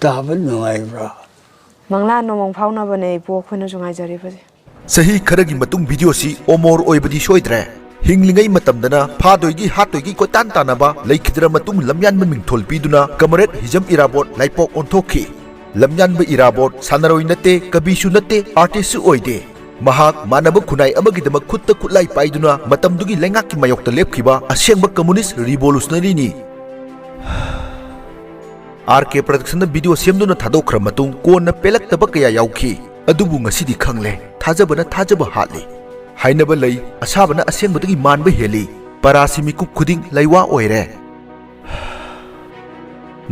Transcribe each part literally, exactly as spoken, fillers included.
ꯇꯥꯕ ꯅꯨꯡꯉꯥꯏꯕ꯭ꯔꯥ? ꯃꯪꯂꯥꯟ ꯅꯣꯡꯃꯪ ꯐꯥꯎꯅꯕꯅꯦ ꯏꯄꯨ ꯑꯩꯈꯣꯏꯅꯁꯨ ꯉꯥꯏꯖꯔꯤꯕꯁꯦ꯫ ꯆꯍꯤ ꯈꯔꯒꯤ ꯃꯇꯨꯡ ꯚꯤꯗꯤꯑꯣꯁꯤ ꯑꯣꯃꯣꯔ ꯑꯣꯏꯕꯗꯤ ꯁꯣꯏꯗ꯭ꯔꯦ꯫ ꯍꯤꯡꯂꯤꯉꯩ ꯃꯇꯝꯗꯅ ꯐꯥꯗꯣꯏꯒꯤ ꯍꯥꯠꯇꯣꯏꯒꯤ ꯀꯣꯏꯇꯥꯟ ꯇꯥꯟꯅꯕ ꯂꯩꯈꯤꯗ꯭ꯔ ꯃꯇꯨꯡ ꯂꯝꯌꯥꯟꯕ ꯃꯤꯡꯊꯣꯜ ꯄꯤꯗꯨꯅ ꯀꯃꯔꯦꯠ ꯍꯤꯖꯝ ꯏꯔꯥꯕꯣꯠ ꯂꯥꯏꯄꯣꯛ ꯑꯣꯟꯊꯣꯛꯈꯤ꯫ ꯂꯝꯌꯥꯟꯕ ꯏꯔꯥꯕꯣꯠ ꯁꯥꯟꯅꯔꯣꯏ ꯅꯠꯇꯦ, ꯀꯕꯤꯁꯨ ꯅꯠꯇꯦ, ꯑꯥꯔꯇꯤꯁꯁꯨ ꯑꯣꯏꯗꯦ꯫ ꯃꯍꯥꯛ ꯃꯥꯟꯅꯕ ꯈꯨꯟꯅꯥꯏ ꯑꯃꯒꯤꯗꯃꯛ ꯈꯨꯠꯇ ꯈꯨꯠꯂꯥꯏ ꯄꯥꯏꯗꯨꯅ ꯃꯇꯝꯗꯨꯒꯤ ꯂꯩꯉꯥꯛꯀꯤ ꯃꯥꯌꯣꯛꯇ ꯂꯦꯞꯈꯤꯕ ꯑꯁꯦꯡꯕ ꯀꯝꯃꯨꯅꯤꯁ꯭ꯠ ꯔꯤꯚꯣꯂꯨꯁꯅꯔꯤꯅꯤ꯫ ꯑꯥꯔ ꯀꯦ ꯄ꯭ꯔꯗꯛꯁꯟꯅ ꯚꯤꯗꯤꯑꯣ ꯁꯦꯝꯗꯨꯅ ꯊꯥꯗꯣꯛꯈ꯭ꯔ ꯃꯇꯨꯡ ꯀꯣꯟꯅ ꯄꯦꯜꯂꯛꯇꯕ ꯀꯌꯥ ꯌꯥꯎꯈꯤ꯫ ꯑꯗꯨꯕꯨ ꯉꯁꯤꯗꯤ ꯈꯪꯂꯦ, ꯊꯥꯖꯕꯅ ꯊꯥꯖꯕ ꯍꯥꯠꯂꯤ꯫ ꯍꯥꯏꯅꯕ ꯂꯩ, ꯑꯁꯥꯕꯅ ꯑꯁꯦꯡꯕꯗꯒꯤ ꯃꯥꯟꯕ ꯍꯦꯜꯂꯤ꯫ ꯄꯔꯥꯁꯤ ꯃꯤꯀꯨꯞ ꯈꯨꯗꯤꯡ ꯂꯩꯋꯥ ꯑꯣꯏꯔꯦ꯫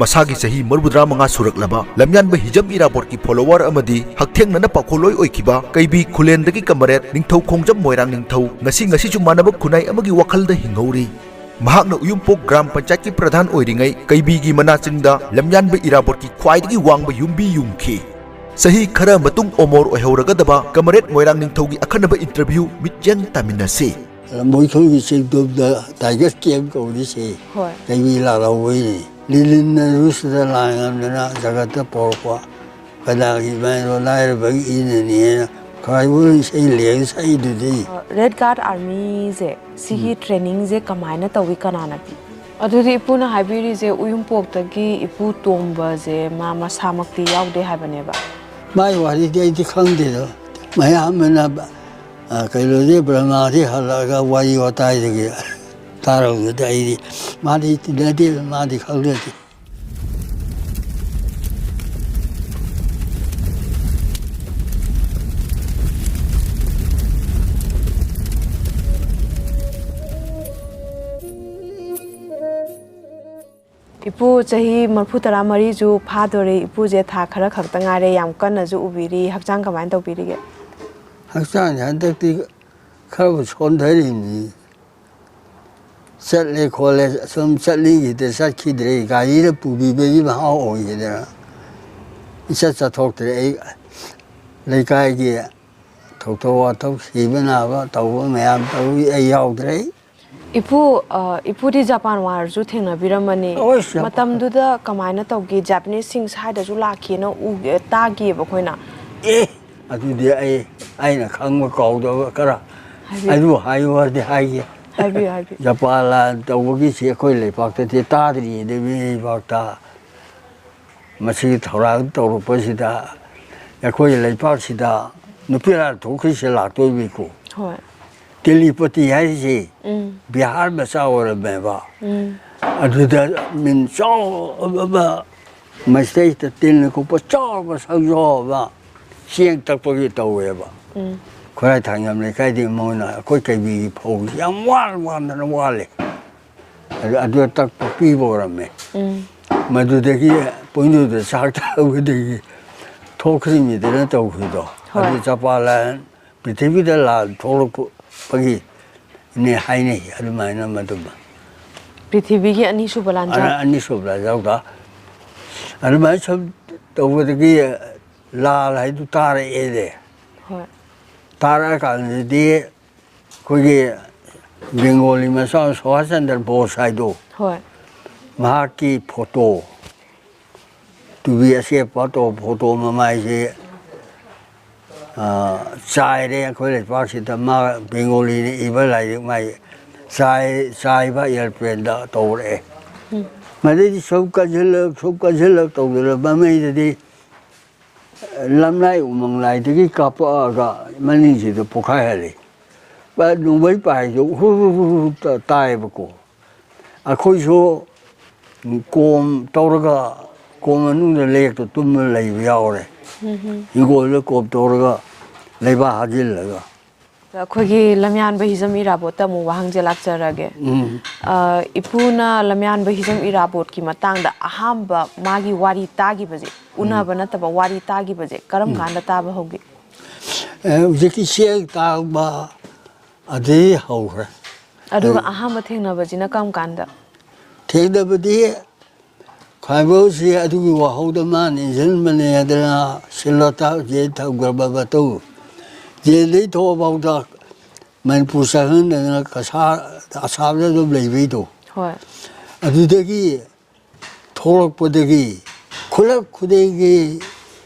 ꯃꯁꯥꯒꯤ ꯆꯍꯤ ꯃꯔꯤꯐꯨꯇꯔꯥ ꯃꯉꯥ ꯁꯨꯔꯛꯂꯕ ꯂꯝꯌꯥꯟꯕ ꯍꯤꯖꯝ ꯏꯔꯥꯕꯣꯠꯀꯤ ꯐꯣꯂꯣꯋꯔ ꯑꯃꯗꯤ ꯍꯛꯊꯦꯡꯅꯅ ꯄꯥꯎꯈꯣꯜꯂꯣꯏ ꯑꯣꯏꯈꯤꯕ ꯀꯩꯕꯤ ꯈꯨꯂꯦꯟꯗꯒꯤ ꯀꯃꯔꯦꯠ ꯅꯤꯡꯊꯧ ꯈꯣꯡꯖꯝ ꯃꯣꯏꯔꯥꯡ ꯅꯤꯡꯊꯧ ꯉꯁꯤ ꯉꯁꯤꯁꯨ ꯃꯥꯟꯅꯕ ꯈꯨꯟꯅꯥꯏ ꯑꯃꯒꯤ ꯋꯥꯈꯜꯗ ꯍꯤꯡꯍꯧꯔꯤ꯫ ꯃꯍꯥꯛꯅ ꯎꯌꯨꯝꯄꯣꯛ ꯒ꯭ꯔꯥꯝ ꯄꯟꯆꯥꯌꯠꯀꯤ ꯄ꯭ꯔꯙꯥꯟ ꯑꯣꯏꯔꯤꯉꯩ ꯀꯩꯕꯤꯒꯤ ꯃꯅꯥ ꯆꯤꯡꯗ ꯂꯝꯌꯥꯟꯕ ꯏꯔꯥꯕꯣꯠꯀꯤ ꯈ꯭ꯋꯥꯏꯗꯒꯤ ꯋꯥꯡꯕ ꯌꯨꯝꯕꯤ ꯌꯨꯡꯈꯤ꯫ ꯆꯍꯤ ꯈꯔ ꯃꯇꯨꯡ ꯑꯣꯃꯣꯔ ꯑꯣꯏꯍꯧꯔꯒꯗꯕ ꯀꯃꯔꯦꯠ ꯃꯣꯏꯔꯥꯡ ꯅꯤꯡꯊꯧꯒꯤ ꯑꯈꯟꯅꯕ ꯏꯟꯇꯔꯚ꯭ꯌꯨ ꯃꯤꯠꯌꯦꯡ ꯇꯥꯃꯤꯟꯅꯁꯤ꯫ ꯂꯝꯕꯣꯏꯊꯣꯡꯒꯤ ꯆꯤꯡꯗꯣꯝꯗ ꯇꯥꯏꯒꯔ ꯀꯦꯝ ꯀꯧꯔꯤꯁꯦ ꯍꯣꯏ꯫ ꯀꯩꯕꯤ ꯂꯥꯜꯍꯧꯕꯩꯅꯦ꯫ ꯂꯤꯂꯤꯟꯅ ꯔꯨꯁꯇ ꯂꯥꯟ ꯉꯝꯗꯅ ꯖꯒꯠꯇ ꯄꯣꯔꯛꯄ ꯀꯅꯥꯒꯤ ꯃꯥꯏꯔꯣ ꯂꯥꯏꯔꯕꯒꯤ ꯏꯅꯅꯦꯅ ꯈ꯭ꯋꯥꯏꯕꯣꯜ ꯏꯁꯩ ꯂꯦꯡ ꯁꯛꯏꯗꯨꯗꯤ꯫ ꯔꯦꯗ ꯒꯥꯔꯗ ꯑꯥꯔꯃꯤꯁꯦ ꯁꯤꯒꯤ ꯇ꯭ꯔꯦꯅꯤꯡꯁꯦ ꯀꯃꯥꯏꯅ ꯇꯧꯏ, ꯀꯅꯥꯅ ꯄꯤ? ꯑꯗꯨꯗꯤ ꯏꯄꯨꯅ ꯍꯥꯏꯕꯤꯔꯤꯁꯦ ꯎꯌꯨꯝꯄꯣꯛꯇꯒꯤ ꯏꯄꯨ ꯇꯣꯝꯕꯁꯦ ꯃꯥ ꯃꯁꯥꯃꯛꯇꯤ ꯌꯥꯎꯗꯦ ꯍꯥꯏꯕꯅꯦꯕ꯫ ꯃꯥꯏ ꯋꯥꯔꯤꯗꯤ ꯑꯩꯗꯤ ꯈꯪꯗꯦꯗ꯫ ꯃꯌꯥꯝꯕꯅ ꯑ, ꯀꯩꯅꯣꯗꯤ ꯕ꯭ꯔꯍꯃꯥꯗꯤ ꯍꯜꯂꯛꯑꯒ ꯋꯥꯔꯤ ꯋꯥꯇꯥꯏꯗꯒꯤ ꯇꯥꯔꯧꯗꯗꯤ ꯑꯩꯗꯤ ꯃꯥꯗꯤ ꯇꯤꯟꯅꯗꯦꯗ, ꯃꯥꯗꯤ ꯈꯪꯖꯗꯦ꯫ ꯏꯄꯨ ꯆꯍꯤ ꯃꯔꯤꯐꯨ ꯇꯔꯥ ꯃꯔꯤꯁꯨ ꯐꯥꯗꯣꯔꯦ꯫ ꯏꯄꯨꯁꯦ ꯊꯥ ꯈꯔ ꯈꯛꯇ ꯉꯥꯏꯔꯦ, ꯌꯥꯝ ꯀꯟꯅꯁꯨ ꯎꯕꯤꯔꯤ꯫ ꯍꯛꯆꯥꯡ ꯀꯃꯥꯏꯅ ꯇꯧꯕꯤꯔꯤꯒꯦ? ꯍꯛꯆꯥꯡꯁꯦ ꯍꯟꯗꯛꯇꯤ ꯈꯔꯕꯨ ꯁꯣꯟꯊꯔꯤꯕꯅꯤ꯫ ꯆꯠꯂꯦ ꯈꯣꯠꯂꯦ ꯁꯨꯝ ꯆꯠꯅꯤꯡꯈꯤꯗ꯭ꯔꯦ, ꯆꯠꯈꯤꯗ꯭ꯔꯦ꯫ ꯒꯥꯔꯤꯅ ꯄꯨꯕꯤꯕꯒꯤ ꯃꯍꯥꯎ ꯑꯣꯏꯈꯤꯗꯅ ꯏꯆꯠ ꯆꯠꯊꯣꯛꯇ꯭ꯔꯦ꯫ ꯑꯩ ꯂꯩꯀꯥꯏꯒꯤ ꯊꯧꯗꯣꯛ ꯋꯥꯊꯣꯛ ꯁꯤꯕ ꯅꯥꯕ ꯇꯧꯕ ꯃꯌꯥꯝ ꯇꯧꯏ, ꯑꯩ ꯌꯥꯎꯗ꯭ꯔꯦ꯫ ꯏꯄꯨ, ꯑ, ꯏꯄꯨꯗꯤ ꯖꯄꯥꯟ ꯋꯥꯔꯁꯨ ꯊꯦꯡꯅꯕꯤꯔꯝꯃꯅꯤ꯫ ꯑꯣꯏ, ꯖꯄꯥꯟ꯫ ꯃꯇꯝꯗꯨꯗ ꯀꯃꯥꯏꯅ ꯇꯧꯒꯦ? ꯖꯄꯥꯅꯤꯁꯁꯤꯡ ꯁ꯭ꯋꯥꯏꯗꯁꯨ ꯂꯥꯛꯈꯤꯅ ꯎꯒꯦ, ꯇꯥꯒꯤꯑꯕ ꯑꯩꯈꯣꯏꯅ꯫ ꯑꯦ, ꯑꯗꯨꯗꯤ ꯑꯩ, ꯑꯩꯅ ꯈꯪꯕ ꯀꯥꯎꯗꯕ ꯈꯔ ꯍꯥꯏꯕꯤꯌꯨ꯫ ꯑꯗꯨ ꯍꯥꯏꯌꯨ ꯍꯥꯏꯔꯗꯤ ꯍꯥꯏꯒꯦ꯫ ꯍꯥꯏꯕꯤꯌꯨ, ꯍꯥꯏꯕꯤꯌꯨ꯫ ꯖꯄꯥꯟ ꯂꯥꯟ ꯇꯧꯕꯒꯤꯁꯤ ꯑꯩꯈꯣꯏ ꯂꯩꯄꯥꯛꯇꯗꯤ ꯇꯥꯗ꯭ꯔꯤꯌꯦ, ꯅꯨꯃꯤꯠ ꯂꯩꯄꯥꯛꯇ꯫ ꯃꯁꯤꯒꯤ ꯊꯧꯔꯥꯡ ꯇꯧꯔꯛꯄꯁꯤꯗ ꯑꯩꯈꯣꯏ ꯂꯩꯄꯥꯛꯁꯤꯗ ꯅꯨꯄꯤ ꯂꯥꯟ ꯊꯣꯛꯈ꯭ꯔꯤꯁꯦ ꯂꯥꯛꯇꯣꯏꯕꯤꯀꯣ꯫ ꯍꯣꯏ꯫ ꯇꯦꯂꯤꯄꯇꯤ ꯍꯥꯏꯔꯤꯁꯤ ꯎꯝ꯫ ꯕꯤꯍꯥꯔ ꯃꯆꯥ ꯑꯣꯏꯔꯝꯃꯦꯕ꯫ ꯎꯝ꯫ ꯑꯗꯨꯗ ꯃꯤꯟ ꯆꯥꯎꯕ ꯑꯃ, ꯃꯁꯤꯗꯩꯁꯤꯗ ꯇꯤꯟ ꯀꯨꯞꯄ ꯆꯥꯎꯕ ꯁꯪꯖꯣ ꯑꯃ ꯆꯦꯡ ꯇꯛꯄꯒꯤ ꯇꯧꯋꯦꯕ꯫ ꯎꯝ꯫ ꯈꯨꯔꯥꯏ ꯊꯥꯡꯖꯝ ꯂꯩꯀꯥꯏꯗꯒꯤ ꯃꯣꯏꯅ ꯑꯩꯈꯣꯏ ꯀꯩꯕꯤꯒꯤ ꯐꯧꯁꯤ ꯌꯥꯝ ꯋꯥꯅ ꯋꯥꯅ ꯋꯥꯜꯂꯦ꯫ ꯑꯗꯨ, ꯑꯗꯨ ꯇꯛꯄ ꯄꯤꯕ ꯑꯣꯏꯔꯝꯃꯦ꯫ ꯎꯝ꯫ ꯃꯗꯨꯗꯒꯤ ꯄꯣꯏꯅꯨꯗ ꯆꯥꯛ ꯊꯥꯕꯗꯒꯤ ꯊꯣꯛꯈ꯭ꯔꯤꯃꯤꯗꯅ ꯇꯧꯈ꯭ꯔꯤꯗꯣ꯫ ꯍꯣꯏ꯫ ꯑꯗꯨ ꯖꯄꯥꯟ ꯂꯥꯟ ꯄ꯭ꯔꯤꯊꯤꯕꯤꯗ ꯂꯥꯟ ꯊꯣꯛꯂꯛꯄꯒꯤꯅꯦ ꯍꯥꯏꯅꯩ, ꯑꯗꯨꯃꯥꯏꯅ ꯃꯗꯨꯃ꯫ ꯄ꯭ꯔꯤꯊꯤꯕꯤꯒꯤ ꯑꯅꯤꯁꯨꯕ ꯂꯥꯟꯖꯥꯎ꯫ ꯑꯅ-, ꯑꯅꯤꯁꯨꯕ ꯂꯥꯟꯖꯥꯎꯗ꯫ ꯑꯗꯨꯃꯥꯏꯅ ꯁꯨꯝ ꯇꯧꯕꯗꯒꯤ ꯂꯥꯜ ꯍꯥꯏꯗꯨ ꯇꯥꯔꯛꯑꯦꯅꯦ꯫ ꯍꯣꯏ꯫ ꯇꯥꯔꯛꯑꯀꯥꯟꯗꯗꯤ ꯑꯩꯈꯣꯏꯒꯤ ꯕꯦꯡꯒꯣꯂꯤ ꯃꯆꯥ ꯁꯨꯚꯥꯁ ꯆꯟꯗ꯭ꯔ ꯕꯣꯁ ꯍꯥꯏꯗꯣ, ꯍꯣꯏ꯫ ꯃꯍꯥꯛꯀꯤ ꯐꯣꯇꯣ, ꯇꯨꯕꯤ ꯑꯆꯦꯠꯄ ꯇꯧꯕ ꯐꯣꯇꯣ ꯃꯃꯥꯏꯁꯦ, ꯑ, ꯆꯥꯏꯔꯦ ꯑꯩꯈꯣꯏ ꯂꯩꯄꯥꯛꯁꯤꯗ꯫ ꯃꯥ ꯕꯦꯡꯒꯣꯂꯤꯅ ꯏꯕ ꯂꯥꯏꯔꯤꯛ ꯃꯥꯏ ꯆꯥꯏ-, ꯆꯥꯏꯕ ꯑꯦꯌꯔꯄ꯭ꯂꯦꯟꯗ ꯇꯧꯔꯛꯑꯦ꯫ ꯎꯝ꯫ ꯃꯗꯩꯗꯤ ꯁꯨꯝ ꯀꯟꯁꯤꯜꯂꯛ, ꯁꯨꯝ ꯀꯟꯁꯤꯜꯂꯛ ꯇꯧꯗꯅ ꯃꯃꯩꯗꯗꯤ ꯂꯝꯂꯥꯏ ꯎꯃꯪ ꯂꯥꯏꯗꯒꯤ ꯀꯥꯞꯄꯛꯑꯒ ꯃꯅꯤꯡꯁꯤꯗ ꯄꯣꯛꯈꯥꯏꯍꯜꯂꯤ꯫ ꯄ-, ꯅꯣꯡꯃꯩ ꯄꯥꯏꯁꯦ ꯍꯨꯔꯨ ꯍꯨꯔꯨ ꯍꯨꯔꯨ ꯇ-, ꯇꯥꯏꯌꯦꯕꯀꯣ꯫ ꯑꯩꯈꯣꯏꯁꯨ ꯀꯣꯝ ꯇꯧꯔꯒ, ꯀꯣꯝ ꯃꯅꯨꯡꯗ ꯂꯦꯛꯇ ꯇꯨꯝꯃ ꯂꯩꯕ ꯌꯥꯎꯔꯦ꯫ ꯎꯝ ꯍꯨꯝ꯫ ꯍꯤꯡꯒꯣꯜꯗ ꯀꯣꯝ ꯇꯧꯔꯒ ꯂꯩꯕꯥꯛ ꯍꯥꯖꯤꯜꯂꯒ꯫ ꯑꯩꯈꯣꯏꯒꯤ ꯂꯝꯌꯥꯟꯕ ꯍꯤꯖꯝ ꯏꯔꯥꯕꯣꯠꯇ ꯑꯃꯨꯛ ꯋꯥꯍꯪꯁꯦ ꯂꯥꯛꯆꯔꯒꯦ꯫ ꯎꯝ꯫ ꯑ, ꯏꯄꯨꯅ ꯂꯝꯌꯥꯟꯕ ꯍꯤꯖꯝ ꯏꯔꯥꯕꯣꯠꯀꯤ ꯃꯇꯥꯡꯗ ꯑꯍꯥꯟꯕ ꯃꯥꯒꯤ ꯋꯥꯔꯤ ꯇꯥꯈꯤꯕꯁꯦ, ꯎꯝ꯫ ꯎꯅꯕ ꯅꯠꯇꯕ ꯋꯥꯔꯤ ꯇꯥꯈꯤꯕꯁꯦ ꯀꯔꯝ ꯎꯝ꯫ ꯀꯥꯟꯗ ꯇꯥꯕ ꯍꯧꯒꯦ? ꯑꯦ, ꯍꯧꯖꯤꯛꯀꯤ ꯆꯦꯡ ꯇꯥꯡꯕ ꯑꯗꯩ ꯍꯧꯈ꯭ꯔꯦ꯫ ꯑꯗꯨꯒ ꯑꯩ ꯑꯍꯥꯟꯕ ꯊꯦꯡꯅꯕꯁꯤꯅ ꯀꯔꯝ ꯀꯥꯟꯗ? ꯊꯦꯡꯅꯕꯗꯤ ꯈ꯭ꯋꯥꯏꯕꯧꯁꯤ ꯑꯗꯨꯒꯤ ꯋꯥꯍꯧꯗ ꯃꯥꯅ ꯏꯟꯁꯤꯟꯕꯅꯦ ꯍꯥꯏꯗꯅ ꯁꯤꯜꯂꯣꯇ ꯖꯦꯜ ꯊꯝꯈ꯭ꯔꯕ ꯃꯇꯨꯡ, ꯖꯦꯜꯗꯩ ꯊꯣꯛꯑꯐꯥꯎꯗ ꯃꯅꯤꯄꯨꯔ ꯆꯪꯍꯟꯗꯅ ꯀꯁꯥꯔꯗ ꯑꯁꯥꯝꯗ ꯑꯗꯨꯝ ꯂꯩꯕꯩꯗꯣ꯫ ꯍꯣꯏ꯫ ꯑꯗꯨꯗꯒꯤ ꯊꯣꯛꯂꯛꯄꯗꯒꯤ ꯈꯨꯂꯛ ꯈꯨꯗꯤꯡꯒꯤ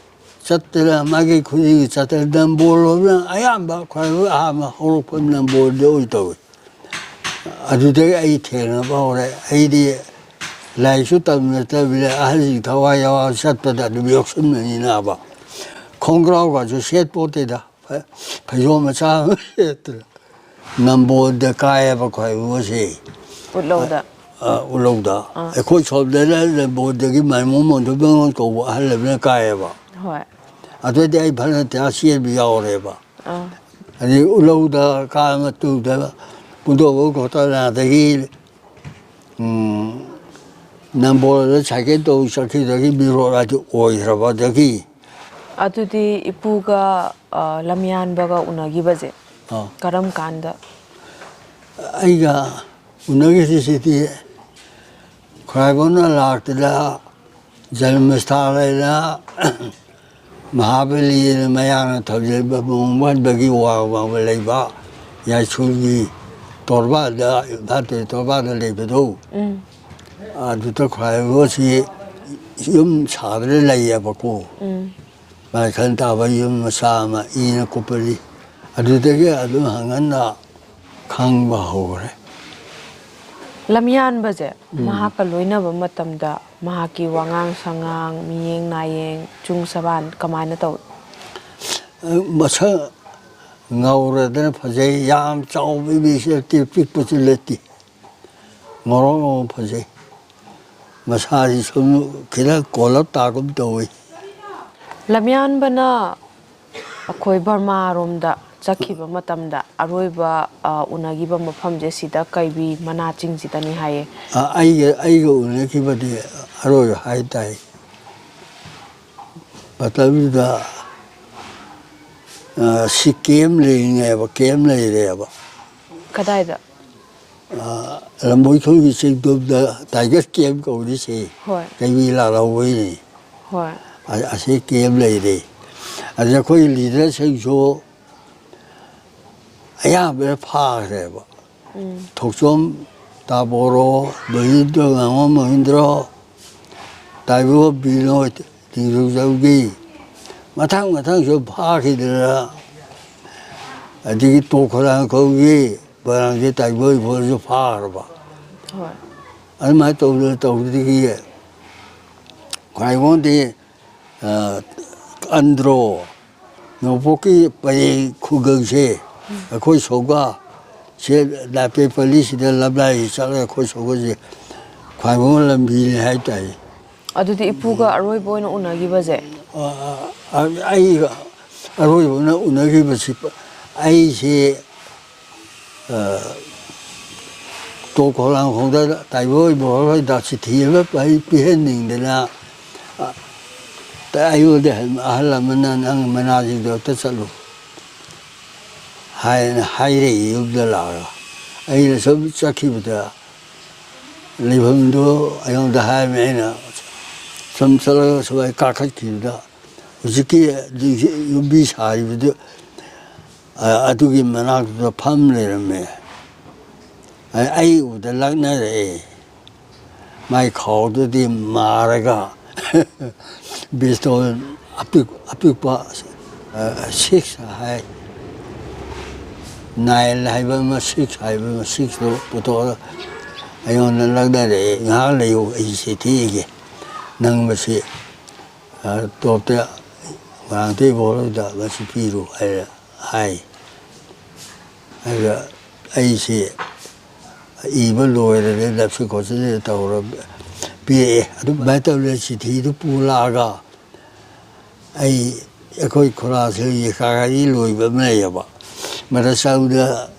ꯆꯠꯇꯅ, ꯃꯥꯒꯤ ꯈꯨꯗꯤꯡꯒꯤ ꯆꯠꯇꯅ, ꯅꯝꯕꯣꯜ ꯂꯣꯝꯅ ꯑꯌꯥꯝꯕ ꯈ꯭ꯋꯥꯏꯗꯒꯤ ꯑꯍꯥꯟꯕ ꯍꯧꯔꯛꯄ ꯅꯝꯕꯣꯜꯗ ꯑꯣꯏ ꯇꯧꯏ꯫ ꯑꯗꯨꯗꯒꯤ ꯑꯩ ꯊꯦꯡꯅꯕ ꯍꯧꯔꯦ꯫ ꯑꯩꯗꯤ ꯂꯥꯏꯔꯤꯛꯁꯨ ꯇꯝꯕ ꯅꯠꯇꯕꯅꯤꯅ ꯑꯍꯜꯁꯤꯡ ꯊꯋꯥꯏ ꯌꯥꯎꯔ ꯆꯠꯄꯗ ꯑꯗꯨꯝ ꯌꯥꯎꯁꯟꯕꯅꯤꯅꯕ꯫ ꯈꯣꯡꯒ꯭ꯔꯥꯎꯒꯁꯨ ꯁꯦꯠꯄꯣꯠꯇꯦꯗ꯫ ꯐ-, ꯐꯩꯖꯣꯝ ꯃꯆꯥ ꯑꯃ ꯁꯦꯠꯇꯅ ꯅꯝꯕꯣꯜꯗ ꯀꯥꯏꯌꯦꯕ ꯈ꯭ꯋꯥꯏꯕꯣꯁꯦ꯫ ꯎꯠꯂꯧꯗ꯫ ꯑ, ꯎꯠꯂꯧꯗ꯫ ꯑꯩꯈꯣꯏ ꯁꯣꯝꯗꯅ ꯅꯝꯕꯣꯜꯗꯒꯤ ꯃꯥꯏꯃꯣ ꯃꯣꯟꯗꯨ ꯕꯦꯡꯒꯣꯜ ꯀꯧꯕ ꯑꯍꯜ ꯑꯃꯅ ꯀꯥꯏꯌꯦꯕ꯫ ꯍꯣꯏ꯫ ꯑꯗꯨꯗꯤ ꯑꯩ ꯐꯅ ꯇꯌꯥ ꯆꯦꯟꯕ ꯌꯥꯎꯔꯦꯕ꯫ ꯑꯥ꯫ ꯑꯗꯩ ꯎꯠꯂꯧꯗ ꯀꯥ ꯃꯇꯨꯡꯗ ꯄꯨꯟꯗꯣꯛꯄ ꯈꯣꯠꯇꯅ ꯑꯗꯒꯤ, ꯎꯝ, ꯅꯝꯕꯣꯜꯗ ꯁꯥꯏꯀꯜ ꯇꯧ ꯆꯠꯈꯤꯕꯗꯒꯤ ꯃꯤꯔꯣꯠ ꯑꯗꯨ ꯑꯣꯏꯈ꯭ꯔꯕꯗꯒꯤ꯫ ꯑꯗꯨꯗꯤ ꯏꯄꯨꯒ, ꯑ, ꯂꯝꯌꯥꯟꯕꯒ ꯎꯅꯈꯤꯕꯁꯦ ꯑꯥ꯫ ꯀꯔꯝ ꯀꯥꯟꯗ? ꯑꯩꯒ ꯎꯅꯈꯤꯁꯤꯁꯤꯗꯤ ꯈ꯭ꯋꯥꯏꯕꯣꯟꯅ ꯂꯥꯛꯇꯅ ꯖꯟꯃꯁꯊꯥꯟ ꯍꯥꯏꯅ ꯃꯍꯥꯕꯂꯤꯅ ꯃꯌꯥꯡꯅ ꯊꯧꯖꯤꯟꯕ ꯃꯣꯡꯕꯟꯕꯒꯤ ꯋꯥꯡꯃ ꯂꯩꯕ ꯌꯥꯏꯁ꯭ꯀꯨꯜꯒꯤ ꯇꯣꯔꯕꯥꯟꯗ, ꯏꯝꯐꯥꯜ ꯇꯨꯔꯦꯜ ꯇꯣꯔꯕꯥꯟꯗ ꯂꯩꯕꯗꯣ, ꯎꯝ꯫ ꯑꯗꯨꯗ ꯈ꯭ꯋꯥꯏꯕꯣꯟꯁꯤ ꯌꯨꯝ ꯁꯥꯗꯅ ꯂꯩꯌꯦꯕꯀꯣ꯫ ꯎꯝ꯫ ꯃꯥꯏꯈꯜ ꯇꯥꯕ ꯌꯨꯝ ꯃꯆꯥ ꯑꯃ ꯏꯅ ꯀꯨꯞꯄꯅꯤ꯫ ꯑꯗꯨꯗꯒꯤ ꯑꯗꯨꯝ ꯍꯪꯍꯟꯅ ꯈꯪꯕ ꯍꯧꯈ꯭ꯔꯦ꯫ ꯂꯝꯌꯥꯟꯕꯁꯦ ꯃꯍꯥꯛꯀ ꯂꯣꯏꯅꯕ ꯃꯇꯝꯗ ꯃꯍꯥꯛꯀꯤ ꯋꯥꯉꯥꯡ ꯁꯉꯥꯡ, ꯃꯤꯌꯦꯡ ꯅꯥꯌꯦꯡ, ꯆꯨꯡ ꯁꯕꯥꯟ ꯀꯃꯥꯏꯅ ꯇꯧꯏ? ꯃꯁꯛ ꯉꯧꯔꯗꯅ ꯐꯖꯩ, ꯌꯥꯝ ꯆꯥꯎꯕ ꯏꯃꯦꯖ ꯅꯠꯇꯦ, ꯄꯤꯛꯄꯁꯨ ꯅꯠꯇꯦ, ꯉꯧꯔꯣꯛ ꯉꯧꯔꯣꯛ ꯐꯖꯩ꯫ ꯃꯁꯥꯁꯤ ꯁꯨꯝ ꯈꯤꯇꯪ ꯀꯣꯜꯂꯞ ꯇꯥꯒꯨꯝ ꯇꯧꯏ꯫ ꯂꯝꯌꯥꯟꯕꯅ ꯑꯩꯈꯣꯏ ꯕꯔꯃꯥꯔꯣꯝꯗ ꯆꯠꯈꯤꯕ ꯃꯇꯝꯗ ꯑꯔꯣꯏꯕ, ꯑ, ꯎꯅꯈꯤꯕ ꯃꯐꯝꯁꯦ ꯁꯤꯗ ꯀꯩꯕꯤ ꯃꯅꯥ ꯆꯤꯡꯁꯤꯗꯅꯤ ꯍꯥꯏꯌꯦ꯫ ꯑ, ꯑꯩꯒ, ꯑꯩꯒ ꯎꯅꯈꯤꯕꯗꯤ ꯑꯔꯣꯏꯕ ꯍꯥꯏ ꯇꯥꯏ꯫ ꯃꯇꯝꯗꯨꯗ, ꯑ, ꯁꯤ ꯀꯦꯝ ꯂꯩꯔꯤꯉꯩꯕ, ꯀꯦꯝ ꯂꯩꯔꯦꯕ꯫ ꯀꯗꯥꯏꯗ? ꯑ, ꯂꯝꯕꯣꯏꯊꯣꯡꯒꯤ ꯆꯤꯡꯗꯣꯝꯗ ꯇꯥꯏꯒꯔ ꯀꯦꯝ ꯀꯧꯔꯤꯁꯦ꯫ ꯍꯣꯏ꯫ ꯀꯩꯕꯤ ꯂꯥꯜꯍꯧꯕꯩꯅꯦ꯫ ꯍꯣꯏ꯫ ꯑ-, ꯑꯁꯤ ꯀꯦꯝ ꯂꯩꯔꯦ꯫ ꯑꯗ ꯑꯩꯈꯣꯏ ꯂꯤꯗꯔꯁꯤꯡꯁꯨ ꯑꯌꯥꯝꯕꯅ ꯐꯥꯈ꯭ꯔꯦꯕ꯫ ꯊꯣꯛꯆꯣꯝ ꯇꯥꯕꯣꯔꯣ, ꯃꯍꯤꯟꯗ꯭ꯔꯣ, ꯉꯥꯉꯣꯝ ꯃꯍꯤꯟꯗ꯭ꯔꯣ, ꯇꯥꯏꯕꯣ ꯕꯤꯅꯣꯏ, ꯅꯤꯡꯊꯧꯖꯝꯒꯤ ꯃꯊꯪ ꯃꯊꯪꯁꯨ ꯐꯥꯈꯤꯗꯅ, ꯑꯗꯒꯤ ꯇꯣꯛ ꯈꯣꯏꯔꯥꯡꯈꯣꯡꯒꯤ ꯃꯣꯏꯔꯥꯡꯊꯦꯝ ꯇꯥꯏꯕꯣꯏ ꯐꯥꯎꯁꯨ ꯐꯥꯈ꯭ꯔꯕ꯫ ꯍꯣꯏ꯫ ꯑꯗꯨꯃꯥꯏꯅ ꯇꯧꯗꯅ ꯇꯧꯕꯗꯒꯤ ꯈ꯭ꯋꯥꯏꯕꯣꯟꯗꯤ, ꯑ, ꯑꯟꯗ꯭ꯔꯣ, ꯅꯣꯡꯄꯣꯛꯀꯤ ꯄꯔꯦꯡ ꯈꯨꯡꯒꯪꯁꯦ ꯑꯩꯈꯣꯏ ꯁꯣꯝꯒ, ꯁꯦ ꯅꯥꯄꯦꯠ ꯄꯜꯂꯤꯁꯤꯗ ꯂꯝꯂꯥꯏ ꯆꯠꯂꯒ ꯑꯩꯈꯣꯏ ꯁꯣꯝꯒꯁꯦ ꯈ꯭ꯋꯥꯏꯕꯣꯟ ꯂꯝꯕꯤꯅꯤ ꯍꯥꯏꯇꯥꯔꯦ꯫ ꯑꯗꯨꯗꯤ ꯏꯄꯨꯒ ꯑꯔꯣꯏꯕ ꯑꯣꯏꯅ ꯎꯅꯈꯤꯕꯁꯦ? ꯑ, ꯑ, ꯑ, ꯑꯩꯒ ꯑꯔꯣꯏꯕꯅ ꯎꯅꯈꯤꯕꯁꯤ ꯑꯩꯁꯦ, ꯑ, ꯇꯣꯛ ꯈꯣꯏꯔꯥꯡꯈꯣꯡꯗ ꯇꯥꯏꯕꯣꯏ ꯕꯣꯔ ꯍꯣꯏꯗ ꯆꯤꯊꯤ ꯑꯃ ꯄꯤ-, ꯄꯤꯍꯟꯅꯤꯡꯗꯅ, ꯑ, ꯑꯩꯉꯣꯟꯗ ꯑꯍꯜ ꯑꯃꯅ "ꯅꯪ ꯃꯅꯥꯁꯤꯡꯗꯣ ꯑꯝꯇ ꯆꯠꯂꯨ" ꯍꯥꯏꯅ ꯍꯥꯏꯔꯛꯏ ꯌꯨꯝꯗ ꯂꯥꯛꯑꯒ꯫ ꯑꯩꯅ ꯁꯨꯝ ꯆꯠꯈꯤꯕꯗ ꯂꯩꯐꯝꯗꯨ ꯑꯩꯉꯣꯟꯗ ꯍꯥꯏꯔꯝꯃꯦ꯫ ꯑꯩꯅ ꯁꯨꯝ ꯆꯠꯂꯒ ꯁꯨꯃꯥꯏꯅ ꯀꯥꯈꯠꯈꯤꯕꯗ ꯍꯧꯖꯤꯛꯀꯤ ꯌꯨꯝꯕꯤ ꯁꯥꯔꯤꯕꯗꯨ, ꯑ-, ꯑꯗꯨꯒꯤ ꯃꯅꯥꯛꯇꯨꯗ ꯐꯝ ꯂꯩꯔꯝꯃꯦ꯫ ꯑ-, ꯑꯩ ꯎꯕꯗ ꯂꯛꯅꯔꯛꯑꯦ꯫ ꯃꯥꯏ ꯈꯥꯎꯗꯨꯗꯤ ꯃꯥꯔꯒ ꯄꯤꯁꯇꯣꯜ ꯑꯄꯤꯛ-, ꯑꯄꯤꯛꯄ, ꯑ, ꯁꯤꯛꯁ ꯍꯥꯏ, ꯅꯥꯏꯟ ꯍꯥꯏꯕ ꯑꯃ, ꯁꯤꯛꯁ ꯍꯥꯏꯕ ꯑꯃ, ꯁꯤꯛꯁꯇꯨ ꯄꯨꯊꯣꯛꯑꯒ ꯑꯩꯉꯣꯟꯗ ꯂꯛꯅꯔꯛꯑꯦ꯫ "ꯉꯥꯏꯍꯥꯛ ꯂꯩꯌꯨ, ꯑꯩ ꯆꯤꯊꯤ ꯏꯒꯦ꯫ ꯅꯪ ꯃꯁꯤ, ꯑ, ꯇꯣꯞꯇ ꯃꯣꯏꯔꯥꯡꯊꯦꯝ ꯕꯣꯔꯣꯏꯗ ꯃꯁꯤ ꯄꯤꯔꯨ" ꯍꯥꯏꯔ ꯍꯥꯏ꯫ ꯑꯗꯨꯒ ꯑꯩꯁꯦ ꯏꯕ ꯂꯣꯏꯔꯦ, ꯅꯞꯁꯤ ꯈꯣꯠꯆꯤꯟꯗꯅ ꯇꯧꯔ ꯄꯤꯔꯛꯑꯦ꯫ ꯑꯗꯨꯃꯥꯏꯅ ꯇꯧꯗꯅ ꯆꯤꯊꯤꯗꯨ ꯄꯨ ꯂꯥꯛꯑꯒ ꯑꯩ, ꯑꯩꯈꯣꯏ ꯈꯨꯔꯥꯁꯦ ꯌꯦꯀꯥꯒꯥꯔꯤ ꯂꯣꯏꯕ ꯑꯃ ꯂꯩꯌꯦꯕ, ꯃꯗ ꯆꯪꯗ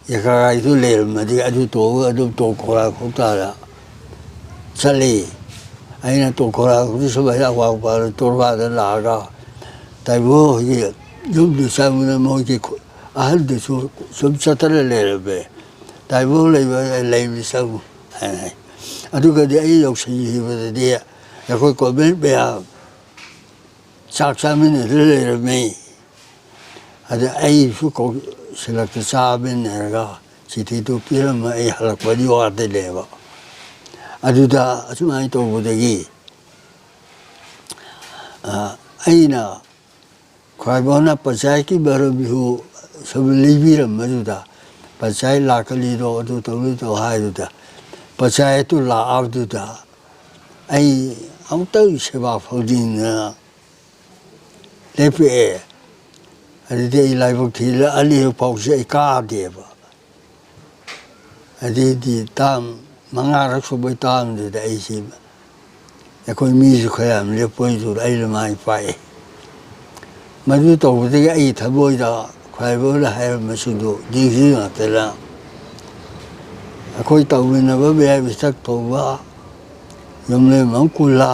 ꯌꯦꯀꯥꯒꯥꯔꯤꯗꯨ ꯂꯩꯔꯝꯃꯗꯤ ꯑꯗꯨ ꯇꯣꯡꯉꯒ ꯑꯗꯨꯝ ꯇꯣꯛ ꯈꯣꯔꯥ ꯈꯣꯡ ꯇꯥꯅ ꯆꯠꯂꯤ꯫ ꯑꯩꯅ ꯇꯣꯛ ꯈꯣꯔꯥ ꯈꯣꯡꯁꯤ ꯁꯨꯃꯥꯏꯅ ꯑꯋꯥꯡ ꯃꯄꯥꯗ ꯇꯣꯔꯕꯥꯟꯗ ꯂꯥꯛꯑꯒ ꯇꯥꯏꯕꯪ ꯍꯣꯏꯒꯤ ꯌꯨꯝꯗꯨ ꯆꯪꯕꯗ ꯃꯣꯏꯒꯤ ꯈꯨ-, ꯑꯍꯟꯗꯨꯁꯨ ꯁꯨꯝ ꯆꯠꯇꯅ ꯂꯩꯔꯝꯃꯦ꯫ "ꯇꯥꯏꯕꯪ ꯂꯩꯕ, ꯂꯩꯕꯗꯤ ꯆꯪꯉꯨ" ꯍꯥꯏꯅ ꯍꯥꯏ꯫ ꯑꯗꯨꯒꯗꯤ ꯑꯩ ꯌꯧꯁꯤꯟꯈꯤꯕꯗꯗꯤ ꯑꯩꯈꯣꯏ ꯀꯣꯃꯦꯟ ꯃꯌꯥꯝ ꯆꯥꯛ ꯆꯥꯃꯤꯟꯅꯗꯨꯅ ꯂꯩꯔꯝꯃꯤ꯫ ꯑꯗ ꯑꯩꯁꯨ ꯀꯧ-, ꯁꯤꯜꯂꯛꯇ ꯆꯥꯃꯤꯟꯅꯔꯒ ꯆꯤꯊꯤꯗꯨ ꯄꯤꯔꯝꯃ ꯑꯩ ꯍꯜꯂꯛꯄꯗꯤ ꯋꯥꯗꯅꯦꯕ꯫ ꯑꯗꯨꯗ ꯑꯁꯨꯃꯥꯏꯅ ꯇꯧꯕꯗꯒꯤ, ꯑ, ꯑꯩꯅ ꯈ꯭ꯋꯥꯏꯕꯣꯛꯅ ꯄꯟꯆꯥꯌꯠꯀꯤ ꯃꯔꯝꯁꯨ ꯁꯨꯝ ꯂꯤꯕꯤꯔꯝꯕꯗꯨꯗ, ꯄꯟꯆꯥꯌꯠ ꯂꯥꯛꯀꯅꯤꯗꯣ, ꯑꯗꯨ ꯇꯧꯅꯤꯗꯣ ꯍꯥꯏꯗꯨꯗ, ꯄꯟꯆꯥꯌꯠꯇꯨ ꯂꯥꯛꯑꯕꯗꯨꯗ ꯑꯩ ꯑꯃꯨꯛꯇꯪ ꯁꯦꯕꯥ ꯐꯪꯅꯤꯡꯗꯅ ꯂꯦꯞꯄꯛꯑꯦ꯫ ꯑꯗꯨꯗꯤ ꯑꯩ ꯂꯥꯏꯕꯛ ꯊꯤꯔ ꯑꯅꯤꯔꯛ ꯐꯥꯎꯁꯦ ꯑꯩ ꯀꯥꯗꯦꯕ꯫ ꯑꯗꯩꯗꯤ ꯇꯥꯝ ꯃꯉꯥꯔꯛ ꯁꯨꯕꯩ ꯇꯥꯝꯗꯨꯗ ꯑꯩꯁꯤ, ꯑꯩꯈꯣꯏ ꯃꯤꯁꯨ ꯈꯔ ꯌꯥꯝ ꯂꯦꯞꯄꯣꯏꯗꯨꯗ ꯑꯩꯅ ꯃꯥꯏ ꯄꯥꯛꯑꯦ꯫ ꯃꯗꯨ ꯇꯧꯕꯗꯒꯤ ꯑꯩ ꯊꯃꯣꯏꯗ ꯈ꯭ꯋꯥꯏꯕꯧꯅ ꯍꯥꯏꯔꯝꯕꯁꯤꯡꯗꯨ ꯗꯤꯒ꯭ꯔꯤ ꯉꯥꯛꯇꯅ ꯑꯩꯈꯣꯏ ꯇꯧꯃꯤꯟꯅꯕ ꯃꯌꯥꯏ ꯃꯊꯛ ꯊꯣꯡꯕ ꯌꯨꯝꯂꯦꯝꯕꯝ ꯀꯨꯂꯥ,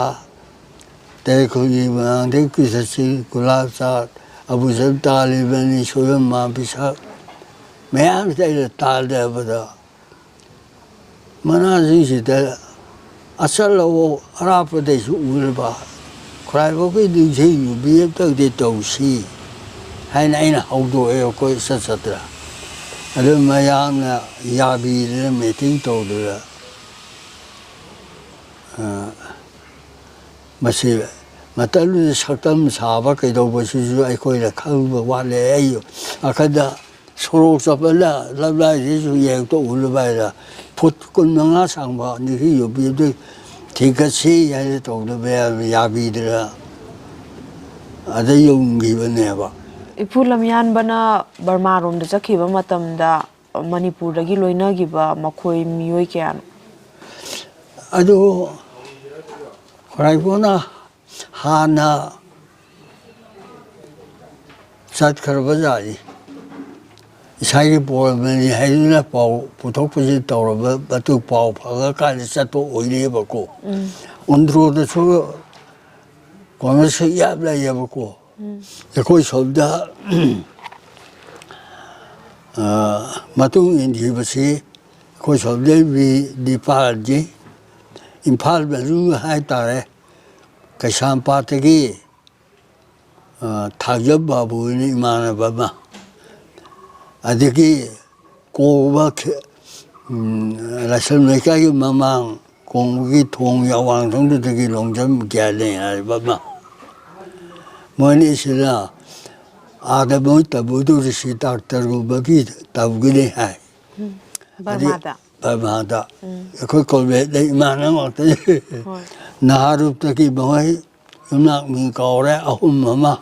ꯑꯗꯩ ꯑꯩꯈꯣꯏꯒꯤ ꯃꯣꯏꯔꯥꯡꯗꯒꯤ ꯀ꯭ꯔꯤꯁꯅꯁꯤꯔꯤ ꯀꯨꯂꯥꯞ ꯆꯥꯛ, ꯑꯕꯨꯆꯟ ꯇꯥꯂꯤꯕꯅꯤ, ꯁꯣꯏꯕꯝ ꯃꯥꯝ ꯄꯤꯁꯛ, ꯃꯌꯥꯝꯁꯦ ꯑꯩꯅ ꯇꯥꯟꯅꯕꯗ ꯃꯅꯥꯁꯤꯡꯁꯤꯗ ꯑꯆꯜ ꯑꯋꯣꯛ ꯑꯔꯥꯞꯄꯗꯩꯁꯨ ꯎꯔꯕ ꯈꯨꯔꯥꯏꯕꯥꯎꯒꯤ ꯅꯤꯡꯊꯤꯡ ꯌꯨꯕꯤ ꯑꯝꯇꯪꯗꯤ ꯇꯧꯁꯤ ꯍꯥꯏꯅ ꯑꯩꯅ ꯍꯧꯗꯣꯛꯑꯦ ꯑꯩꯈꯣꯏ ꯆꯠ ꯆꯠꯇ꯭ꯔꯥ꯫ ꯑꯗꯨ ꯃꯌꯥꯝꯅ ꯌꯥꯕꯤꯗꯅ ꯃꯤꯇꯤꯡ ꯇꯧꯗꯅ, ꯑ, ꯃꯁꯤ ꯃꯇꯝꯗꯨꯗ ꯁꯛꯇꯝ ꯁꯥꯕ ꯀꯩꯗꯧꯕꯁꯤꯁꯨ ꯑꯩꯈꯣꯏꯅ ꯈꯪꯕ ꯋꯥꯠꯂꯦ꯫ ꯑꯩ ꯑꯈꯗ ꯁꯣꯔꯣꯛ ꯆꯠꯄꯗ ꯂꯝꯂꯥꯏꯁꯤꯁꯨ ꯌꯦꯡꯇꯣꯛꯎꯅꯕ ꯍꯥꯏꯅ ꯐꯨꯠ ꯀꯨꯟꯃꯉꯥ ꯁꯥꯡꯕ ꯅꯤꯡꯊꯤꯡ ꯌꯨꯕꯤꯗꯨ ꯊꯤꯒꯠꯁꯤ ꯍꯥꯏꯅ ꯇꯧꯗꯕ ꯌꯥ-, ꯌꯥꯕꯤꯗꯅ ꯑꯗ ꯌꯨꯡꯈꯤꯕꯅꯦꯕ꯫ ꯏꯄꯨ ꯂꯝꯌꯥꯟꯕꯅ ꯕꯔꯃꯥꯔꯣꯝꯗ ꯆꯠꯈꯤꯕ ꯃꯇꯝꯗ ꯃꯅꯤꯄꯨꯔꯗꯒꯤ ꯂꯣꯏꯅꯈꯤꯕ ꯃꯈꯣꯏ ꯃꯤꯑꯣꯏ ꯀꯌꯥꯅꯣ? ꯑꯗꯨ ꯈ꯭ꯋꯥꯏꯕꯣꯅ ꯍꯥꯟꯅ ꯆꯠꯈ꯭ꯔꯕ ꯖꯥꯠꯅꯤ꯫ ꯏꯁꯥꯒꯤ ꯄꯣꯔꯝꯕꯅꯤ ꯍꯥꯏꯗꯨꯅ ꯄꯥꯎ ꯄꯨꯊꯣꯛ ꯄꯨꯁꯤꯟ ꯇꯧꯔꯕ ꯃꯇꯨꯡ ꯄꯥꯎ ꯐꯪꯉꯀꯥꯟꯗ ꯆꯠꯄ ꯑꯣꯏꯔꯦꯕꯀꯣ꯫ ꯎꯝ꯫ ꯑꯣꯟꯗ꯭ꯔꯣꯗꯁꯨ ꯀꯣꯡꯒ꯭ꯔꯦꯁꯁꯨ ꯌꯥꯝ ꯂꯩꯌꯦꯕꯀꯣ꯫ ꯎꯝ꯫ ꯑꯩꯈꯣꯏ ꯁꯣꯝꯗ, ꯑ, ꯃꯇꯨꯡ ꯏꯟꯈꯤꯕꯁꯤ ꯑꯩꯈꯣꯏ ꯁꯣꯝꯗꯒꯤ ꯃꯤ ꯅꯤꯄꯥꯜꯅꯤ꯫ ꯏꯝꯐꯥꯜ ꯃꯅꯨꯡ ꯍꯥꯏꯇꯥꯔꯦ, ꯀꯩꯁꯥꯝꯄꯥꯠꯇꯒꯤ, ꯑ, ꯊꯥꯡꯖꯝ ꯕꯥꯕꯨꯅ ꯏꯃꯥꯟꯅꯕ ꯑꯃ, ꯑꯗꯒꯤ ꯀꯣꯡꯕ ꯈꯦ-, ꯎꯝ, ꯂꯥꯏꯁ꯭ꯔꯝ ꯂꯩꯀꯥꯏꯒꯤ ꯃꯃꯥꯡ ꯀꯣꯡꯕꯒꯤ ꯊꯣꯡꯒꯤ ꯑꯋꯥꯡ ꯊꯪꯕꯗꯒꯤ ꯂꯣꯡꯖꯝ ꯒ꯭ꯌꯥꯅꯤ ꯍꯥꯏꯕ ꯑꯃ꯫ ꯃꯣꯏꯅꯤꯁꯤꯅ ꯑꯥꯗ ꯃꯣꯏ ꯇꯝꯃꯨꯗꯧꯔꯤꯁꯤ ꯗꯥꯛꯇꯔꯒꯨꯝꯕꯒꯤ ꯇꯝꯒꯅꯤ ꯍꯥꯏ꯫ ꯎꯝ꯫ ꯍꯥꯏꯗꯤ ꯕꯔꯃꯥꯗ? ꯕꯔꯃꯥꯗ꯫ ꯎꯝ꯫ ꯑꯩꯈꯣꯏ ꯀꯣꯂꯦꯖꯇ ꯏꯃꯥꯟꯅꯕ ꯉꯥꯛꯇꯅꯤ꯫ ꯍꯣꯏ꯫ ꯅꯍꯥꯔꯨꯞꯇꯒꯤ ꯃꯈꯣꯏ ꯌꯨꯝꯅꯥꯛ ꯃꯤꯡ ꯀꯥꯎꯔꯦ, ꯑꯍꯨꯝ ꯑꯃ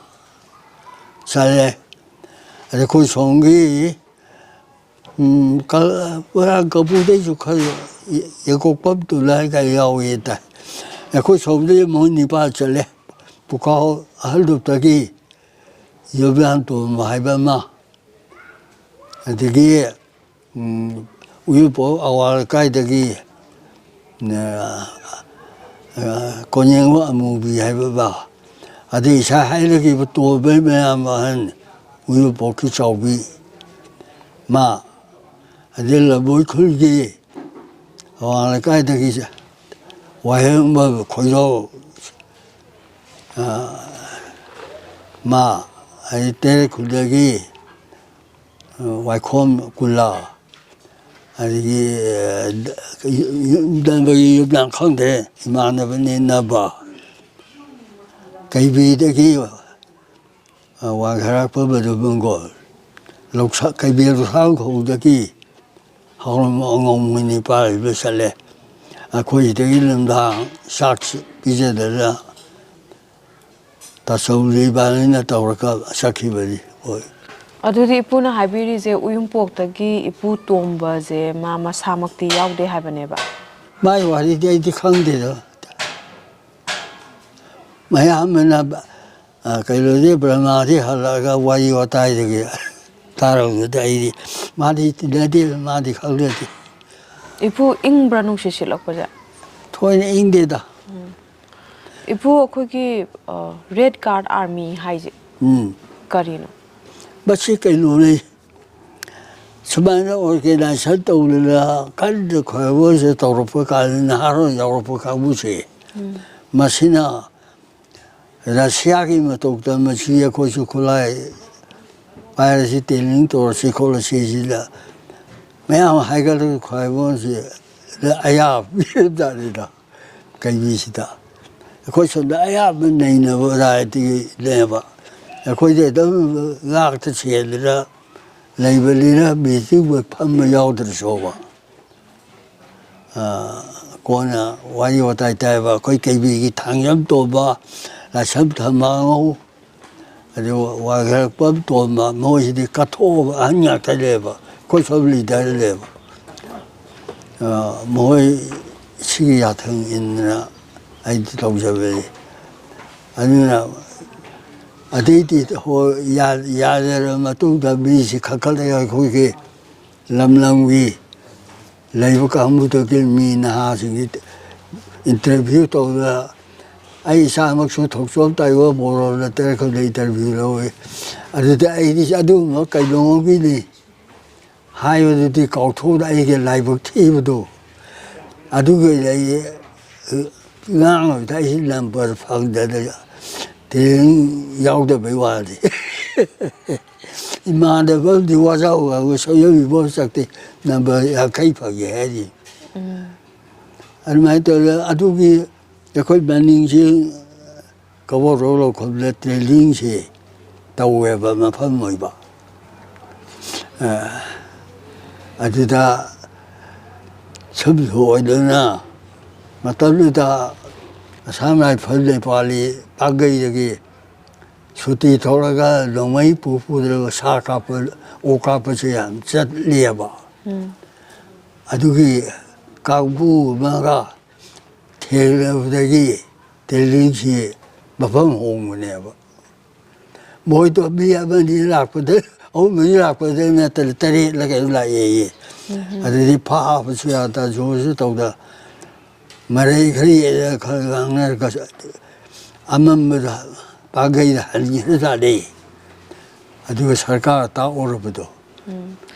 ꯆꯠꯂꯦ꯫ ꯑꯗ ꯑꯩꯈꯣꯏ ꯁꯣꯝꯒꯤ, ꯎꯝ, ꯀ-, ꯃꯣꯏꯔꯥꯡ ꯀꯝꯄꯨꯗꯩꯁꯨ ꯈꯔ ꯌꯦ-, ꯌꯦꯡꯀꯣꯛꯄꯝ ꯇꯨꯂꯥ ꯍꯥꯏꯇꯥꯔꯦ, ꯌꯥꯎꯏ ꯍꯥꯏꯇꯥꯔꯦ꯫ ꯑꯩꯈꯣꯏ ꯁꯣꯝꯗꯒꯤ ꯃꯣꯏ ꯅꯤꯄꯥ ꯆꯠꯂꯦ꯫ ꯄꯨꯈꯥꯎ ꯑꯍꯜꯗꯨꯞꯇꯒꯤ ꯌꯨꯝꯅꯥꯝ ꯇꯣꯝꯕ ꯍꯥꯏꯕ ꯑꯃ, ꯑꯗꯒꯤ ꯎꯝ, ꯎꯔꯤꯄꯣꯛ ꯑꯋꯥꯡ ꯂꯩꯀꯥꯏꯗꯒꯤ, ꯑ, ꯑ, ꯀꯣꯅꯦꯡꯕ ꯑꯃꯨꯕꯤ ꯍꯥꯏꯕ ꯑꯃ, ꯑꯗꯩ ꯉꯁꯥꯏ ꯍꯥꯏꯅꯈꯤꯕ ꯇꯣꯝꯕꯩ ꯃꯌꯥꯝ ꯑꯍꯟ ꯎꯔꯤꯄꯣꯛꯀꯤ ꯆꯥꯎꯕꯤ, ꯃꯥ, ꯑꯗꯩ ꯂꯝꯕꯣꯏ ꯈꯨꯜꯒꯤ ꯑꯋꯥꯡ ꯂꯩꯀꯥꯏꯗꯒꯤ ꯋꯥꯍꯦꯡꯕꯝ ꯈꯣꯏꯖꯥꯎ, ꯑ, ꯃꯥ, ꯑꯗꯩ ꯇꯔꯦꯠ ꯈꯨꯜꯗꯒꯤ ꯋꯥꯏꯈꯣꯝ ꯀꯨꯂꯥ, ꯑꯗꯒꯤ, ꯑ, ꯌꯨꯝꯗꯝꯕꯒꯤ ꯌꯨꯝꯅꯥꯝ ꯈꯪꯗ꯭ꯔꯦ, ꯏꯃꯥꯟꯅꯕꯅꯤ ꯅꯕ꯫ ꯀꯩꯕꯤꯗꯒꯤ, ꯑ, ꯋꯥꯡꯈꯩꯔꯥꯛꯄꯝ ꯃꯗꯨ ꯃꯪꯒꯣꯜ꯫ ꯂꯧꯁꯥ-, ꯀꯩꯕꯤ ꯂꯧꯁꯥꯡ ꯈꯣꯡꯗꯒꯤ ꯍꯧꯔꯝꯕ ꯑꯉꯥꯎ ꯃꯣꯏꯅꯤ ꯄꯥꯏꯔꯤꯕ ꯆꯠꯂꯦ꯫ ꯑꯩꯈꯣꯏ ꯁꯤꯗꯒꯤ ꯅꯨꯡꯗꯥꯡ ꯆꯥꯛ ꯄꯤꯖꯗꯅ ꯇꯥꯆꯧ ꯏꯕꯥꯅꯤꯅ ꯇꯧꯔꯒ ꯆꯠꯈꯤꯕꯅꯤ꯫ ꯍꯣꯏ꯫ ꯑꯗꯨꯗꯤ ꯏꯄꯨꯅ ꯍꯥꯏꯕꯤꯔꯤꯁꯦ ꯎꯌꯨꯝꯄꯣꯛꯇꯒꯤ ꯏꯄꯨ ꯇꯣꯝꯕꯁꯦ ꯃꯥ ꯃꯁꯥꯃꯛꯇꯤ ꯌꯥꯎꯗꯦ ꯍꯥꯏꯕꯅꯦꯕ? ꯃꯥꯒꯤ ꯋꯥꯔꯤꯗꯤ ꯑꯩꯗꯤ ꯈꯪꯗꯦꯗ꯫ ꯃꯌꯥꯝ ꯑꯃꯅ, ꯑ, ꯀꯩꯅꯣꯗꯤ ꯕ꯭ꯔꯍꯃꯥꯗꯤ ꯍꯜꯂꯛꯑꯒ ꯋꯥꯔꯤ ꯋꯥꯇꯥꯏꯗꯒꯤ ꯇꯥꯔꯧꯗꯨꯗ ꯑꯩꯗꯤ ꯃꯥꯗꯤ ꯇꯤꯟꯅꯗꯦꯗ, ꯃꯥꯗꯤ ꯈꯪꯖꯗꯦ꯫ ꯏꯄꯨ ꯏꯪꯕ꯭ꯔꯥ ꯅꯨꯡꯁꯤꯠ ꯁꯤꯠꯂꯛꯄꯁꯦ? ꯊꯣꯏꯅ ꯏꯪꯗꯦꯗ꯫ ꯎꯝ꯫ ꯏꯄꯨ, ꯑꯩꯈꯣꯏꯒꯤ, ꯑ, Red Guard Army ꯍꯥꯏꯁꯦ ꯎꯝ꯫ ꯀꯔꯤꯅꯣ? ꯃꯁꯤ ꯀꯩꯅꯣꯅꯤ, ꯁꯨꯃꯥꯏꯅ organization ꯇꯧꯗꯅ ꯀꯟꯅ ꯈꯣꯏꯔꯝꯕꯁꯦ ꯇꯧꯔꯛꯄ ꯀꯥꯟꯗ ꯅꯍꯥꯔꯣꯜ ꯌꯥꯎꯔꯛꯄ ꯀꯥꯡꯕꯨꯁꯦ, ꯎꯝ꯫ ꯃꯁꯤꯅ ꯔꯁꯤꯌꯥꯒꯤ ꯃꯇꯧ ꯇꯝꯃꯁꯤ, ꯑꯩꯈꯣꯏꯁꯨ ꯈꯨꯠꯂꯥꯏ ꯄꯥꯏꯔꯁꯤ, training ꯇꯧꯔꯁꯤ ꯈꯣꯠꯂꯁꯤ ꯁꯤꯗ ꯃꯌꯥꯝ ꯍꯥꯏꯒꯠꯂꯒ ꯈ꯭ꯋꯥꯏꯕꯣꯟꯁꯤ ꯑꯌꯥꯕ ꯄꯤꯔꯕꯖꯥꯠꯅꯤꯗ꯫ ꯀꯩꯕꯤꯁꯤꯗ ꯑꯩꯈꯣꯏ ꯁꯣꯝꯗ ꯑꯌꯥꯝꯕ ꯅꯩꯅꯕ ꯔꯥꯏꯠꯇꯤꯅꯦꯕ꯫ ꯑꯩꯈꯣꯏꯗꯤ ꯑꯗꯨꯝ ꯉꯥꯛꯇ ꯁꯦꯟꯗꯅ ꯂꯩꯕꯅꯤꯅ ꯃꯤꯇꯤꯡꯕ ꯐꯝꯕ ꯌꯥꯎꯗ꯭ꯔꯁꯨꯕ꯫ ꯀꯣꯟꯅ ꯋꯥꯔꯤ ꯋꯥꯇꯥꯏ ꯇꯥꯏꯕ ꯑꯩꯈꯣꯏ ꯀꯩꯕꯤꯒꯤ ꯊꯥꯡꯖꯝ ꯇꯣꯝꯕ, ꯂꯥꯏꯁ꯭ꯔꯝ ꯊꯝꯕꯥꯉꯧ, ꯑꯗꯨꯒ ꯋꯥꯏꯈꯔꯛꯄ ꯇꯣꯝꯕ, ꯃꯣꯏꯁꯤꯗꯤ ꯀꯠꯊꯣꯛꯑꯕ ꯑꯍꯟ ꯉꯥꯛꯇꯅꯦꯕ, ꯑꯩꯈꯣꯏ ꯁꯣꯝ ꯂꯤꯗꯔꯅꯦꯕ꯫ ꯃꯈꯣꯏ ꯁꯤꯒꯤ ꯌꯥꯊꯪ ꯏꯟꯗꯅ ꯑꯩꯗꯤ ꯇꯧꯖꯕꯅꯤ꯫ ꯑꯗꯨꯅ ꯑꯇꯩꯗꯤ ꯍꯣꯏ ꯌꯥ-, ꯌꯥꯖꯔꯕ ꯃꯇꯨꯡꯗ ꯃꯤꯁꯤ ꯈꯟꯒꯠꯂꯒ ꯑꯩꯈꯣꯏꯒꯤ ꯂꯝ ꯂꯝꯒꯤ ꯂꯩꯕ ꯀꯥꯡꯕꯨꯗꯒꯤ ꯃꯤ ꯅꯍꯥꯁꯤꯡꯒꯤ ꯏꯟꯇꯔꯚ꯭ꯌꯨ ꯇꯧꯗꯅ, ꯑꯩ ꯏꯁꯥꯃꯛꯁꯨ ꯊꯣꯛꯆꯣꯝ ꯇꯥꯏꯕꯪ ꯕꯣꯔꯣ ꯅꯠꯇ꯭ꯔ ꯈꯪꯗꯦ ꯏꯟꯇꯔꯚ꯭ꯌꯨ ꯂꯧꯋꯤ꯫ ꯑꯗꯨꯗ ꯑꯩꯗꯤ ꯑꯗꯨꯒꯨꯝꯕ ꯀꯩꯗꯧꯉꯩꯒꯤꯅꯤ ꯍꯥꯏꯕꯗꯨꯗꯤ ꯀꯥꯎꯊꯣꯛꯅ ꯑꯩꯒꯤ ꯂꯥꯏꯕꯛ ꯊꯤꯕꯗꯣ ꯑꯗꯨꯒꯤ ꯑꯩ ꯉꯥꯡꯉꯕꯗ ꯑꯩꯁꯤ ꯅꯝꯕꯔ ꯐꯪꯗꯅ ꯇ꯭ꯔꯦꯅꯤꯡ ꯌꯥꯎꯗꯕꯩ ꯋꯥꯅꯤ꯫ ꯏꯃꯥꯟꯅꯕ ꯑꯃꯗꯤ ꯋꯥꯖꯥꯎ ꯁꯣꯏꯌꯝ ꯏꯕꯣ ꯆꯠꯇꯦ ꯅꯝꯕꯔ ꯌꯥꯡꯈꯩ ꯐꯪꯉꯦ ꯍꯥꯏꯔꯤ꯫ ꯑꯗꯨꯃꯥꯏꯅ ꯇꯧꯗꯅ ꯑꯗꯨꯒꯤ ꯑꯩꯈꯣꯏ ꯃꯅꯤꯡꯁꯤ ꯀꯕꯣꯛ ꯂꯧꯈꯣꯡꯗ ꯇ꯭ꯔꯦꯅꯤꯡꯁꯤ ꯇꯧꯋꯦꯕ ꯃꯐꯝ ꯑꯣꯏꯕ꯫ ꯑꯗꯨꯗ ꯁꯨꯝ ꯑꯣꯏꯗꯅ ꯃꯇꯝꯗꯨꯗ ꯑꯁꯥꯝ ꯔꯥꯏꯐꯜ ꯅꯦꯄꯥꯂꯤ ꯄꯥꯡꯒꯩꯗꯒꯤ ꯁꯨꯇꯤ ꯊꯣꯛꯂꯒ ꯅꯣꯡꯃꯩ ꯄꯨ ꯄꯨꯗ꯭ꯔꯒ ꯁꯥ ꯀꯥꯞꯄ, ꯑꯣꯛ ꯀꯥꯞꯄꯁꯦ ꯌꯥꯝ ꯆꯠꯂꯤꯑꯕ꯫ ꯑꯗꯨꯒꯤ ꯀꯥꯡꯕꯨ ꯑꯃꯒ ꯊꯦꯡꯅꯕꯗꯒꯤ ꯇ꯭ꯔꯦꯅꯤꯡꯁꯤ ꯃꯐꯝ ꯍꯣꯡꯕꯅꯦꯕ꯫ ꯃꯣꯏꯗꯣ ꯃꯤ ꯑꯃꯅꯤ ꯂꯥꯛꯄꯗ, ꯑꯍꯨꯝ ꯃꯔꯤ ꯂꯥꯛꯄꯗ ꯅꯠꯇꯅ ꯇꯔꯦꯠꯂ ꯀꯩꯅꯣ ꯂꯥꯛꯑꯦꯌꯦ꯫ ꯑꯗꯨꯗꯤ ꯐꯥꯕꯁꯨ ꯌꯥꯗ, ꯖꯣꯔꯁꯨ ꯇꯧꯗ, ꯃꯔꯩ ꯈꯔ ꯌꯦꯠꯂ ꯈꯔ ꯉꯥꯡꯅꯔꯒ ꯑꯃꯝꯕꯗ ꯄꯥꯡꯒꯩꯗ ꯍꯟꯈꯤꯕꯖꯥꯠꯅꯤ꯫ ꯑꯗꯨꯒ ꯁꯔꯀꯥꯔ ꯇꯥꯛꯎꯔꯕꯗꯣ꯫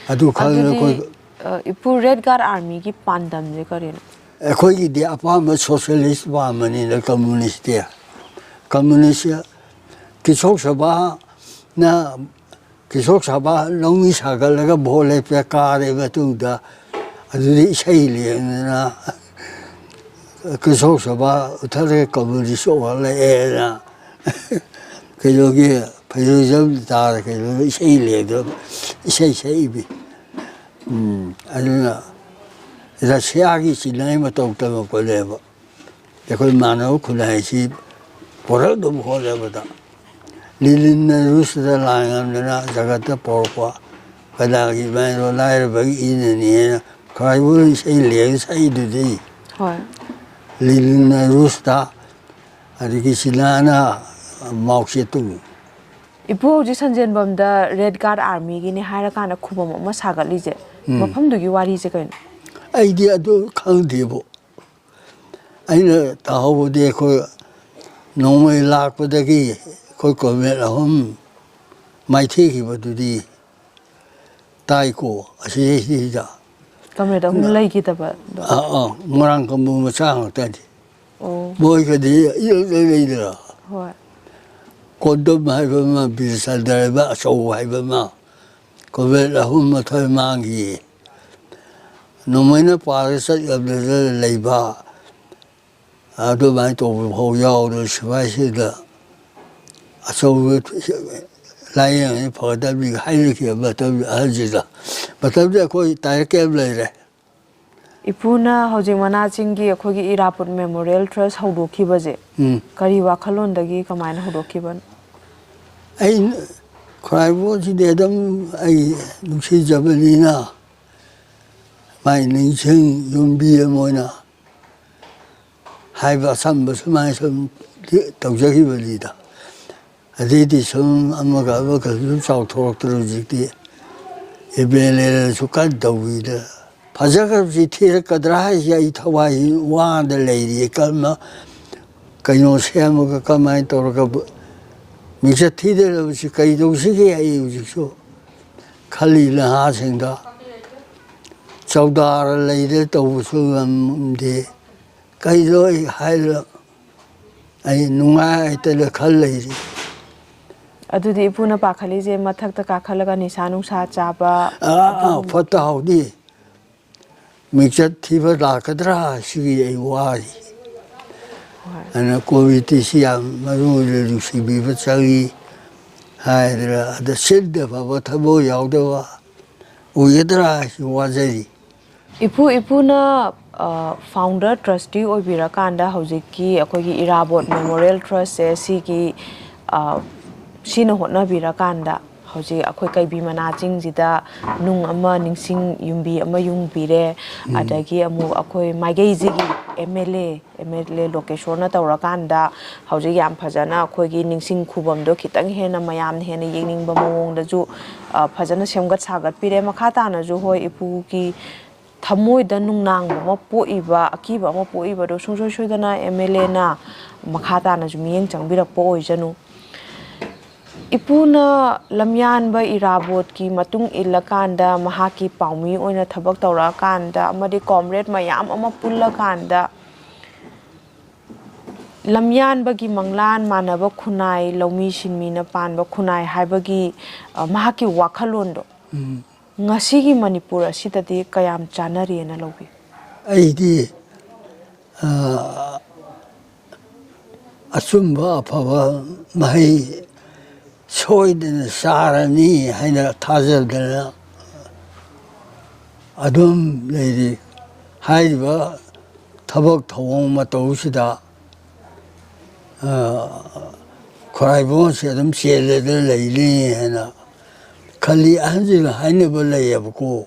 ꯑꯗꯨ ꯈꯪꯗꯅ ꯑꯩꯈꯣꯏ ꯑꯗꯨꯗꯤ, ꯑ, ꯏꯄꯨ ꯔꯦꯗ ꯒꯥꯔꯗ ꯑꯥꯔꯃꯤꯒꯤ ꯄꯥꯟꯗꯝꯁꯦ ꯀꯔꯤꯅꯣ? ꯑꯩꯈꯣꯏꯒꯤꯗꯤ ꯑꯄꯥꯝꯕ ꯁꯣꯁꯤꯌꯦꯂꯤꯁ ꯄꯥꯝꯕꯅꯤꯅ ꯀꯝꯃꯨꯅꯤꯁꯇꯤ꯫ ꯀꯝꯃꯨꯅꯤꯁ ꯀꯤꯁꯣꯛ ꯁꯚꯥꯅ ꯀꯤꯁꯣꯛ ꯁꯥꯕ ꯂꯧꯃꯤ ꯁꯥꯒꯠꯂꯒ ꯚꯣꯠ ꯂꯦꯞꯄ ꯀꯥꯔꯦ ꯃꯇꯨꯡꯗ, ꯑꯗꯨꯗꯤ ꯏꯁꯩ ꯂꯦꯡꯗꯅ ꯀꯤꯁꯣꯛ ꯁꯥꯕ ꯎꯊꯔꯒ ꯀꯝꯃꯨꯅꯤꯁ ꯑꯣꯜꯂꯛꯑꯦꯅ ꯀꯩꯅꯣꯒꯤ ꯐꯩꯔꯣꯏꯖꯝ ꯇꯥꯔ ꯀꯩꯅꯣ ꯏꯁꯩ ꯂꯦꯡꯗꯅ ꯏꯁꯩ ꯁꯛꯏꯃꯤ꯫ ꯎꯝ, ꯑꯗꯨꯅ ꯔꯁꯤꯌꯥꯒꯤ ꯆꯤꯟꯅꯥꯏ ꯃꯇꯧ ꯇꯝꯃꯛꯄꯅꯦꯕ꯫ ꯑꯩꯈꯣꯏ ꯃꯥꯟꯅꯕ ꯈꯨꯟꯅꯥꯏꯁꯤ ꯄꯨꯔꯛꯅꯕ ꯍꯣꯠꯅꯕꯗ ꯂꯤꯂꯤꯟꯅ ꯔꯨꯁꯇ ꯂꯥꯟ ꯉꯝꯗꯅ ꯖꯒꯠꯇ ꯄꯣꯔꯛꯄ ꯀꯅꯥꯒꯤ ꯏꯃꯥꯏꯅꯣ ꯂꯥꯏꯔꯕꯒꯤ ꯏꯅꯅꯤ ꯍꯥꯏꯅ ꯈ꯭ꯋꯥꯏꯕꯨ ꯏꯁꯩ ꯂꯦꯡ ꯁꯛꯏꯗꯨꯗꯤ꯫ ꯍꯣꯏ꯫ ꯂꯤꯂꯤꯟꯅ ꯔꯨꯁꯇ, ꯑꯗꯒꯤ ꯆꯤꯅꯥꯅ ꯃꯥꯎ ꯆꯦ ꯇꯨꯡ꯫ ꯏꯄꯨ, ꯍꯧꯖꯤꯛ ꯁꯟꯖꯦꯟꯕꯝꯗ ꯔꯦꯗ ꯒꯥꯔꯗ ꯑꯥꯔꯃꯤꯒꯤꯅꯦ ꯍꯥꯏꯔꯀꯥꯟꯗ ꯈꯨꯕꯝ ꯑꯃ ꯁꯥꯒꯠꯂꯤꯁꯦ, ꯎꯝ꯫ ꯃꯐꯝꯗꯨꯒꯤ ꯋꯥꯔꯤꯁꯦ ꯀꯩꯅꯣ? ꯑꯩꯗꯤ ꯑꯗꯨ ꯈꯪꯗꯦꯕꯣ꯫ ꯑꯩꯅ ꯇꯥꯍꯧꯕꯗꯤ ꯑꯩꯈꯣꯏ ꯅꯣꯡꯃꯩ ꯂꯥꯛꯄꯗꯒꯤ ꯑꯩꯈꯣꯏ ꯀꯣꯃꯦꯠ ꯑꯍꯨꯝ ꯃꯥꯏꯊꯤꯈꯤꯕꯗꯨꯗꯤ ꯇꯥꯏꯀꯣ ꯑꯁꯤꯁꯤꯗ꯫ ꯀꯃꯦꯠ ꯑꯍꯨꯝ ꯂꯩꯈꯤꯗꯕꯗꯣ? ꯑꯥ, ꯑꯥ, ꯃꯣꯏꯔꯥꯡ ꯀꯝꯕꯨ ꯃꯆꯥ ꯉꯥꯛꯇꯅꯤ꯫ ꯑꯣ꯫ ꯃꯣꯏꯒꯗꯤ ꯏꯔꯛ ꯂꯩꯗ꯭ꯔꯥ? ꯍꯣꯏ꯫ ꯀꯣꯟꯗꯝ ꯍꯥꯏꯕ ꯑꯃ, ꯕꯤꯔꯆꯟꯗ꯭ꯔ ꯍꯥꯏꯕ ꯑꯆꯧꯕ ꯍꯥꯏꯕ ꯑꯃ, ꯀꯣꯃꯦꯠ ꯑꯍꯨꯝ ꯃꯊꯣꯏ ꯃꯥꯡꯈꯤ꯫ ꯅꯣꯡꯃꯩꯅ ꯄꯥꯔꯒ ꯆꯠ ꯉꯝꯗꯗꯅ ꯂꯩꯕ, ꯑꯗꯨꯃꯥꯏꯅ ꯇꯧꯕ ꯐꯥꯎ ꯌꯥꯎꯗꯅ ꯁꯤꯐꯥꯏꯁꯤꯡꯗ ꯑꯆꯧꯕ ꯂꯥꯏꯌꯦꯡꯉꯗꯤ ꯐꯒꯗꯕꯅꯤ ꯍꯥꯏꯅꯈꯤꯕ ꯃꯇꯝꯗ ꯑꯍꯜꯁꯤꯡꯗ꯫ ꯃꯇꯝꯗꯨꯗ ꯑꯩꯈꯣꯏ ꯇꯥꯏꯔ ꯀꯦꯝ ꯂꯩꯔꯦ꯫ ꯏꯄꯨꯅ ꯍꯧꯖꯤꯛ ꯃꯅꯥ ꯆꯤꯡꯒꯤ ꯑꯩꯈꯣꯏꯒꯤ ꯏꯔꯥꯕꯣꯠ ꯃꯦꯃꯣꯔꯤꯌꯦꯜ ꯇ꯭ꯔꯁ ꯍꯧꯗꯣꯛꯈꯤꯕꯁꯦ ꯎꯝ꯫ ꯀꯔꯤ ꯋꯥꯈꯜꯂꯣꯟꯗꯒꯤ ꯀꯃꯥꯏꯅ ꯍꯧꯗꯣꯛꯈꯤꯕꯅꯣ? ꯑꯩ ꯈ꯭ꯋꯥꯏꯕꯣꯟꯁꯤꯗꯤ ꯑꯗꯨꯝ ꯑꯩ ꯅꯨꯡꯁꯤꯖꯕꯅꯤꯅ ꯃꯥꯏ ꯅꯤꯡꯁꯤꯡ ꯌꯨꯝꯕꯤ ꯑꯃ ꯑꯣꯏꯅ ꯍꯥꯏꯕ ꯑꯆꯝꯕ ꯁꯨꯃꯥꯏꯅ ꯁꯨꯝ ꯇꯧꯖꯈꯤꯕꯅꯤꯗ꯫ ꯑꯗꯩꯗꯤ ꯁꯨꯝ ꯑꯃꯒ ꯑꯃꯒ ꯁꯨꯝ ꯆꯥꯎꯊꯣꯔꯛꯇꯅ ꯍꯧꯖꯤꯛꯇꯤ ꯑꯦꯝ ꯑꯦꯜ ꯑꯦꯅꯁꯨ ꯀꯟꯅ ꯇꯧꯕꯤꯗꯅ ꯐꯖꯈ꯭ꯔꯕꯁꯤ ꯊꯤꯔꯛꯀꯗ꯭ꯔꯥ ꯍꯥꯏꯁꯤ ꯑꯩ ꯊꯋꯥꯏ ꯋꯥꯗ ꯂꯩꯔꯤ꯫ ꯀꯔꯝꯅ ꯀꯩꯅꯣ ꯁꯦꯝꯃꯒ ꯀꯃꯥꯏꯅ ꯇꯧꯔꯒ ꯃꯤꯡꯆꯠ ꯊꯤꯗꯅꯕꯁꯤ ꯀꯩ ꯇꯧꯁꯤꯒꯦ ꯑꯩ ꯍꯧꯖꯤꯛꯁꯨ ꯈꯜꯂꯤ ꯅꯍꯥꯁꯤꯡꯗ꯫ ꯆꯧꯗꯥꯔ ꯂꯩꯔꯦ ꯇꯧꯕꯁꯨ ꯉꯝꯗꯦ꯫ ꯀꯩꯗꯧ ꯑꯩ ꯍꯥꯏꯔ ꯑꯩ ꯅꯨꯡꯉꯥꯏꯇꯅ ꯈꯜ ꯂꯩꯔꯤ꯫ ꯑꯗꯨꯗꯤ ꯏꯄꯨꯅ ꯄꯥꯈꯠꯂꯤꯁꯦ ꯃꯊꯛꯇ ꯀꯥꯈꯠꯂꯒ ꯅꯤꯁꯥ ꯅꯨꯡꯁꯥ ꯆꯥꯕ? ꯑꯥ, ꯑꯥ, ꯐꯠꯇ ꯍꯥꯎꯗꯤ ꯃꯤꯡꯆꯠ ꯊꯤꯕ ꯂꯥꯛꯀꯗ꯭ꯔꯥ, ꯁꯤꯒꯤ ꯑꯩ ꯋꯥꯔꯤ꯫ ꯍꯣꯏ꯫ ꯑꯗꯨꯅ ꯀꯣꯃꯤꯇꯤꯁꯤ ꯌꯥꯝ ꯃꯔꯨ ꯑꯣꯏꯅ ꯅꯨꯡꯁꯤꯕꯤꯕ ꯆꯪꯉꯤ ꯍꯥꯏꯗꯅ, ꯑꯗ ꯁꯤꯟꯗ ꯐꯕ ꯊꯕꯛ ꯌꯥꯎꯗꯕ ꯑꯣꯏꯒꯗ꯭ꯔꯥ ꯍꯥꯏꯁꯤ ꯋꯥꯖꯔꯤ꯫ ꯏꯄꯨ, ꯏꯄꯨꯅ ꯐꯥꯎꯟꯗꯔ ꯇ꯭ꯔꯁꯇꯤ ꯑꯣꯏꯕꯤꯔꯀꯥꯟꯗ ꯍꯧꯖꯤꯛꯀꯤ ꯑꯩꯈꯣꯏꯒꯤ ꯏꯔꯥꯕꯣꯠ ꯃꯦꯃꯣꯔꯤꯌꯦꯜ ꯇ꯭ꯔꯁꯁꯦ ꯁꯤꯒꯤ, ꯑ, ꯁꯤꯅ ꯍꯣꯠꯅꯕꯤꯔꯀꯥꯟꯗ ꯍꯧꯖꯤꯛ ꯑꯩꯈꯣꯏ ꯀꯩꯕꯤ ꯃꯅꯥ ꯆꯤꯡꯁꯤꯗ ꯅꯨꯡ ꯑꯃ ꯅꯤꯡꯁꯤꯡ ꯌꯨꯝꯕꯤ ꯑꯃ ꯌꯨꯡꯕꯤꯔꯦ꯫ ꯑꯗꯒꯤ ꯑꯃꯨꯛ ꯑꯩꯈꯣꯏ ꯃꯥꯏꯀꯩꯁꯤꯒꯤ M L A, M L A ꯂꯣꯀꯦꯁꯣꯔꯅ ꯇꯧꯔꯀꯥꯟꯗ ꯍꯧꯖꯤꯛ ꯌꯥꯝ ꯐꯖꯅ ꯑꯩꯈꯣꯏꯒꯤ ꯅꯤꯡꯁꯤꯡ ꯈꯨꯕꯝꯗꯣ ꯈꯤꯇꯪ ꯍꯦꯟꯅ ꯃꯌꯥꯝꯅ ꯍꯦꯟꯅ ꯌꯦꯡꯅꯤꯡꯕ ꯃꯑꯣꯡꯗꯁꯨ, ꯑ, ꯐꯖꯅ ꯁꯦꯝꯒꯠ ꯁꯥꯒꯠꯄꯤꯔꯦ꯫ ꯃꯈꯥ ꯇꯥꯅꯁꯨ, ꯍꯣꯏ, ꯏꯄꯨꯒꯤ ꯊꯃꯣꯏꯗ ꯅꯨꯡꯅꯥꯡꯕ ꯑꯃ ꯄꯣꯛꯏꯕ, ꯑꯀꯤꯕ ꯑꯃ ꯄꯣꯛꯏꯕꯗꯣ ꯁꯨꯡꯁꯣꯏ ꯁꯣꯏꯗꯅ ꯑꯦꯝ ꯑꯦꯜ ꯑꯦꯅ ꯃꯈꯥ ꯇꯥꯅꯁꯨ ꯃꯤꯠꯌꯦꯡ ꯆꯪꯕꯤꯔꯛꯄ ꯑꯣꯏꯖꯅꯨ꯫ ꯏꯄꯨꯅ ꯂꯝꯌꯥꯟꯕ ꯏꯔꯥꯕꯣꯠꯀꯤ ꯃꯇꯨꯡ ꯏꯜꯂꯀꯥꯟꯗ, ꯃꯍꯥꯛꯀꯤ ꯄꯥꯎꯃꯤ ꯑꯣꯏꯅ ꯊꯕꯛ ꯇꯧꯔꯛꯑꯀꯥꯟꯗ ꯑꯃꯗꯤ ꯀꯣꯝꯔꯦꯗ ꯃꯌꯥꯝ ꯑꯃ ꯄꯨꯜꯂꯀꯥꯟꯗ, ꯂꯝꯌꯥꯟꯕꯒꯤ ꯃꯪꯂꯥꯟ ꯃꯥꯟꯅꯕ ꯈꯨꯟꯅꯥꯏ, ꯂꯧꯃꯤ ꯁꯤꯟꯃꯤꯅ ꯄꯥꯟꯕ ꯈꯨꯟꯅꯥꯏ ꯍꯥꯏꯕꯒꯤ, ꯑ, ꯃꯍꯥꯛꯀꯤ ꯋꯥꯈꯜꯂꯣꯟꯗꯣ ꯉꯁꯤꯒꯤ ꯃꯅꯤꯄꯨꯔ ꯑꯁꯤꯗꯗꯤ ꯀꯌꯥꯝ ꯆꯥꯟꯅꯔꯤꯅ ꯂꯧꯕꯤ? ꯑꯩꯗꯤ, ꯑ, ꯑꯆꯨꯝꯕ ꯑꯐꯕ ꯃꯍꯩ ꯁꯣꯏꯗꯅ ꯆꯥꯔꯅꯤ ꯍꯥꯏꯅ ꯊꯥꯖꯗꯅ ꯑꯗꯨꯝ ꯂꯩꯔꯤ꯫ ꯍꯥꯏꯔꯤꯕ ꯊꯕꯛ ꯊꯧꯑꯣꯡ ꯃꯇꯧꯁꯤꯗ, ꯑ, ꯈꯨꯔꯥꯏꯕꯣꯟꯁꯦ ꯑꯗꯨꯝ ꯆꯦꯜꯂꯗ ꯂꯩꯅꯤ ꯍꯥꯏꯅ ꯈꯜꯂꯤ꯫ ꯑꯍꯟꯁꯤꯡꯅ ꯍꯥꯏꯅꯕ ꯂꯩꯌꯦꯕꯀꯣ,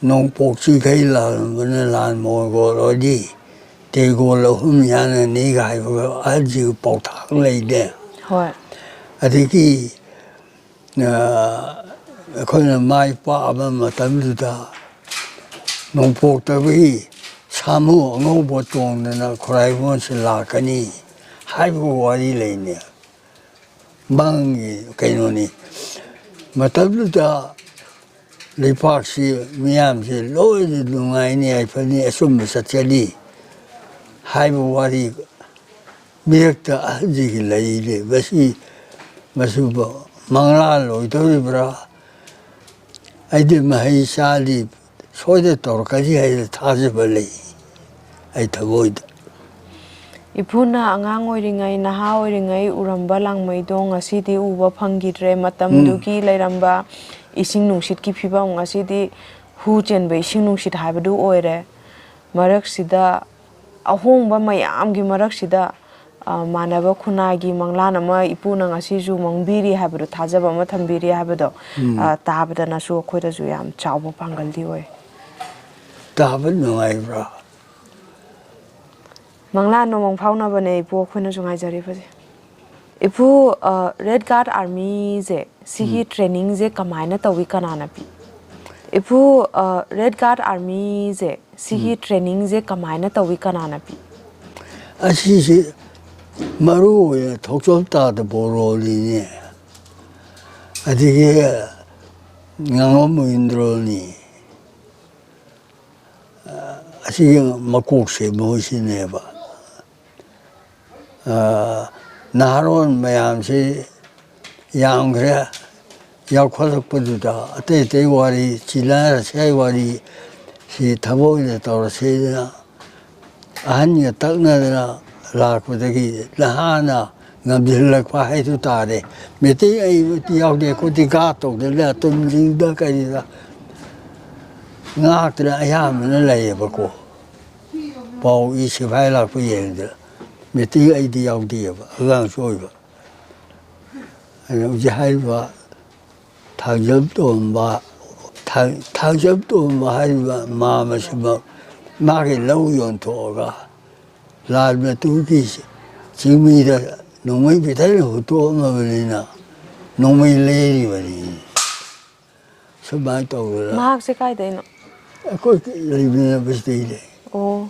"ꯅꯣꯡꯄꯣꯛ ꯆꯤꯡꯈꯩ ꯂꯥꯜꯂꯝꯕꯅ ꯂꯥꯟ ꯃꯣꯏꯒꯣꯜ ꯑꯣꯏꯔꯤ, ꯇꯦꯒꯣꯜ ꯑꯍꯨꯝ ꯌꯥꯅꯅꯤꯒ" ꯍꯥꯏꯕ ꯑꯍꯜꯁꯤꯒꯤ ꯄꯥꯎꯇꯥꯛ ꯂꯩꯅꯦ꯫ ꯍꯣꯏ꯫ ꯑꯗꯒꯤ, ꯑ, ꯑꯩꯈꯣꯏꯅ ꯃꯥꯏ ꯄꯥꯛꯑꯕ ꯃꯇꯝꯗꯨꯗ ꯅꯣꯡꯄꯣꯛꯇꯒꯤ ꯁꯥꯃꯨ ꯑꯉꯧꯕ ꯇꯣꯡꯗꯅ ꯈꯨꯔꯥꯏꯕꯣꯟꯁꯤ ꯂꯥꯛꯀꯅꯤ ꯍꯥꯏꯕ ꯋꯥꯔꯤ ꯂꯩꯅꯦ꯫ ꯃꯪꯒꯤ ꯀꯩꯅꯣꯅꯤ꯫ ꯃꯇꯝꯗꯨꯗ ꯂꯩꯄꯥꯛꯁꯤ, ꯃꯤꯌꯥꯝꯁꯤ ꯂꯣꯏꯅ ꯅꯨꯡꯉꯥꯏꯅꯤ, ꯌꯥꯏꯐꯅꯤ, ꯑꯆꯨꯝꯕ ꯆꯠꯀꯅꯤ ꯍꯥꯏꯕ ꯋꯥꯔꯤ ꯃꯤꯔꯛꯇ ꯑꯍꯜꯁꯤꯒꯤ ꯂꯩꯔꯦ꯫ ꯃꯁꯤ, ꯃꯁꯤꯕꯨ ꯃꯪꯂꯥꯟ ꯑꯣꯏꯗꯧꯔꯤꯕ꯭ꯔꯥ? ꯑꯩꯗꯤ ꯃꯍꯩ ꯆꯥꯗꯤ ꯁꯣꯏꯗ ꯇꯧꯔꯛꯀꯅꯤ ꯍꯥꯏꯅ ꯊꯥꯖꯕ ꯂꯩ ꯑꯩ ꯊꯃꯣꯏꯗ꯫ ꯏꯄꯨꯅ ꯑꯉꯥꯡ ꯑꯣꯏꯔꯤꯉꯩ, ꯅꯍꯥ ꯑꯣꯏꯔꯤꯉꯩ ꯎꯔꯝꯕ ꯂꯥꯡꯃꯩꯗꯣꯡ ꯉꯁꯤꯗꯤ ꯎꯕ ꯐꯪꯈꯤꯗ꯭ꯔꯦ꯫ ꯃꯇꯝꯗꯨꯒꯤ ꯂꯩꯔꯝꯕ ꯏꯁꯤꯡ ꯅꯨꯡꯁꯤꯠꯀꯤ ꯐꯤꯕꯝ ꯉꯁꯤꯗꯤ ꯍꯨ ꯆꯦꯟꯕ ꯏꯁꯤꯡ ꯅꯨꯡꯁꯤꯠ ꯍꯥꯏꯕꯗꯨ ꯑꯣꯏꯔꯦ꯫ ꯃꯔꯛꯁꯤꯗ, ꯑꯍꯣꯡꯕ ꯃꯌꯥꯝꯒꯤ ꯃꯔꯛꯁꯤꯗ, ꯑ, ꯃꯥꯟꯅꯕ ꯈꯨꯟꯅꯥꯏꯒꯤ ꯃꯪꯂꯥꯟ ꯑꯃ ꯏꯄꯨꯅ ꯉꯁꯤꯁꯨ ꯃꯪꯕꯤꯔꯤ ꯍꯥꯏꯕꯗꯣ, ꯊꯥꯖꯕ ꯑꯃ ꯊꯝꯕꯤꯔꯤ ꯍꯥꯏꯕꯗꯣ, ꯑ, ꯇꯥꯕꯗꯅꯁꯨ ꯑꯩꯈꯣꯏꯗꯁꯨ ꯌꯥꯝ ꯆꯥꯎꯕ ꯄꯥꯡꯒꯜꯗꯤ ꯑꯣꯏ꯫ ꯇꯥꯕ ꯅꯨꯡꯉꯥꯏꯕ꯭ꯔꯥ? ꯃꯪꯂꯥꯟ ꯅꯣꯡꯃꯪ ꯐꯥꯎꯅꯕꯅꯦ ꯏꯄꯨ ꯑꯩꯈꯣꯏꯅꯁꯨ ꯉꯥꯏꯖꯔꯤꯕꯁꯦ꯫ ꯏꯄꯨ, ꯑ, ꯔꯦꯗ ꯒꯥꯔꯗ ꯑꯥꯔꯃꯤꯁꯦ, ꯁꯤꯒꯤ ꯇ꯭ꯔꯦꯅꯤꯡꯁꯦ ꯀꯃꯥꯏꯅ ꯇꯧꯏ, ꯀꯅꯥꯅ ꯄꯤ? ꯏꯄꯨ, ꯑ, ꯔꯦꯗ ꯒꯥꯔꯗ ꯑꯥꯔꯃꯤꯁꯦ, ꯁꯤꯒꯤ ꯇ꯭ꯔꯦꯅꯤꯡꯁꯦ ꯀꯃꯥꯏꯅ ꯇꯧꯏ, ꯀꯅꯥꯅ ꯄꯤ? ꯑꯁꯤꯁꯦ ꯃꯔꯨ ꯑꯣꯏꯅ ꯊꯧꯆꯜ ꯇꯥꯗ ꯕꯣꯔꯣꯅꯤꯅꯦ, ꯑꯗꯒꯤ ꯉꯥꯉꯣꯝ ꯃꯣꯍꯤꯟꯗ꯭ꯔꯣꯅꯤ, ꯑꯁꯤꯒꯤ ꯃꯀꯣꯛꯁꯦ ꯃꯣꯏꯁꯤꯅꯦꯕ꯫ ꯑ, ꯅꯍꯥꯔꯣꯟ ꯃꯌꯥꯝꯁꯤ ꯌꯥꯝꯈ꯭ꯔꯦ꯫ ꯌꯥꯎꯈꯠꯂꯛꯄꯗꯨꯗ ꯑꯇꯩ ꯑꯇꯩ ꯋꯥꯔꯤ, ꯆꯤꯂꯥ ꯔꯁꯤꯌꯥꯒꯤ ꯋꯥꯔꯤ ꯁꯤ ꯊꯕꯛ ꯑꯣꯏꯅ ꯇꯧꯔꯁꯦꯅ ꯑꯍꯟꯒ ꯇꯛꯅꯗꯅ ꯂꯥꯛꯄꯗꯒꯤ ꯅꯍꯥꯅ ꯉꯝꯁꯤꯜꯂꯛꯄ ꯍꯥꯏꯗꯨ ꯇꯥꯔꯦ꯫ ꯃꯩꯇꯩ ꯑꯩꯕꯨꯗꯤ ꯌꯥꯎꯗꯦ, ꯑꯩꯈꯣꯏꯗꯤ ꯒꯥ ꯇꯧꯗꯅ ꯇꯨꯝꯁꯤꯡꯗ ꯀꯔꯤꯗ ꯉꯥꯛꯇꯅ ꯑꯌꯥꯝꯕꯅ ꯂꯩꯌꯦꯕꯀꯣ꯫ ꯄꯥꯎ ꯏ ꯁꯤꯐꯥꯏ ꯂꯥꯛꯄ ꯌꯦꯡꯗ ꯃꯩꯇꯩ ꯑꯩꯗꯤ ꯌꯥꯎꯗꯦꯕ, ꯑꯉꯥꯡꯁꯨ ꯑꯣꯏꯕ꯫ ꯑꯗꯨꯅ ꯍꯧꯖꯤꯛ ꯍꯥꯏꯔꯤꯕ ꯊꯥꯡꯖꯝ ꯇꯣꯝꯕ, ꯊꯥꯡ-, ꯊꯥꯡꯖꯝ ꯇꯣꯝꯕ ꯍꯥꯏꯔꯤꯕ ꯃꯥ ꯃꯁꯤꯃꯛ ꯃꯥꯒꯤ ꯂꯧ ꯌꯣꯟꯊꯣꯛꯑꯒ ꯂꯥꯜ ꯃꯇꯨꯒꯤ ꯆꯤꯡꯃꯤꯗ ꯅꯣꯡꯃꯩ ꯄꯤꯊꯛꯅ ꯍꯨꯠꯇꯣꯛꯑꯝꯃꯕꯅꯤꯅ ꯅꯣꯡꯃꯩ ꯂꯩꯔꯤꯕꯅꯤ꯫ ꯁꯨꯃꯥꯏꯅ ꯇꯧꯗꯅ ꯃꯍꯥꯛꯁꯦ ꯀꯥꯏꯗꯩꯅꯣ? ꯑꯩꯈꯣꯏ ꯂꯩꯃꯤꯟꯅꯕꯁꯤꯗꯩꯅꯦ꯫ ꯑꯣ,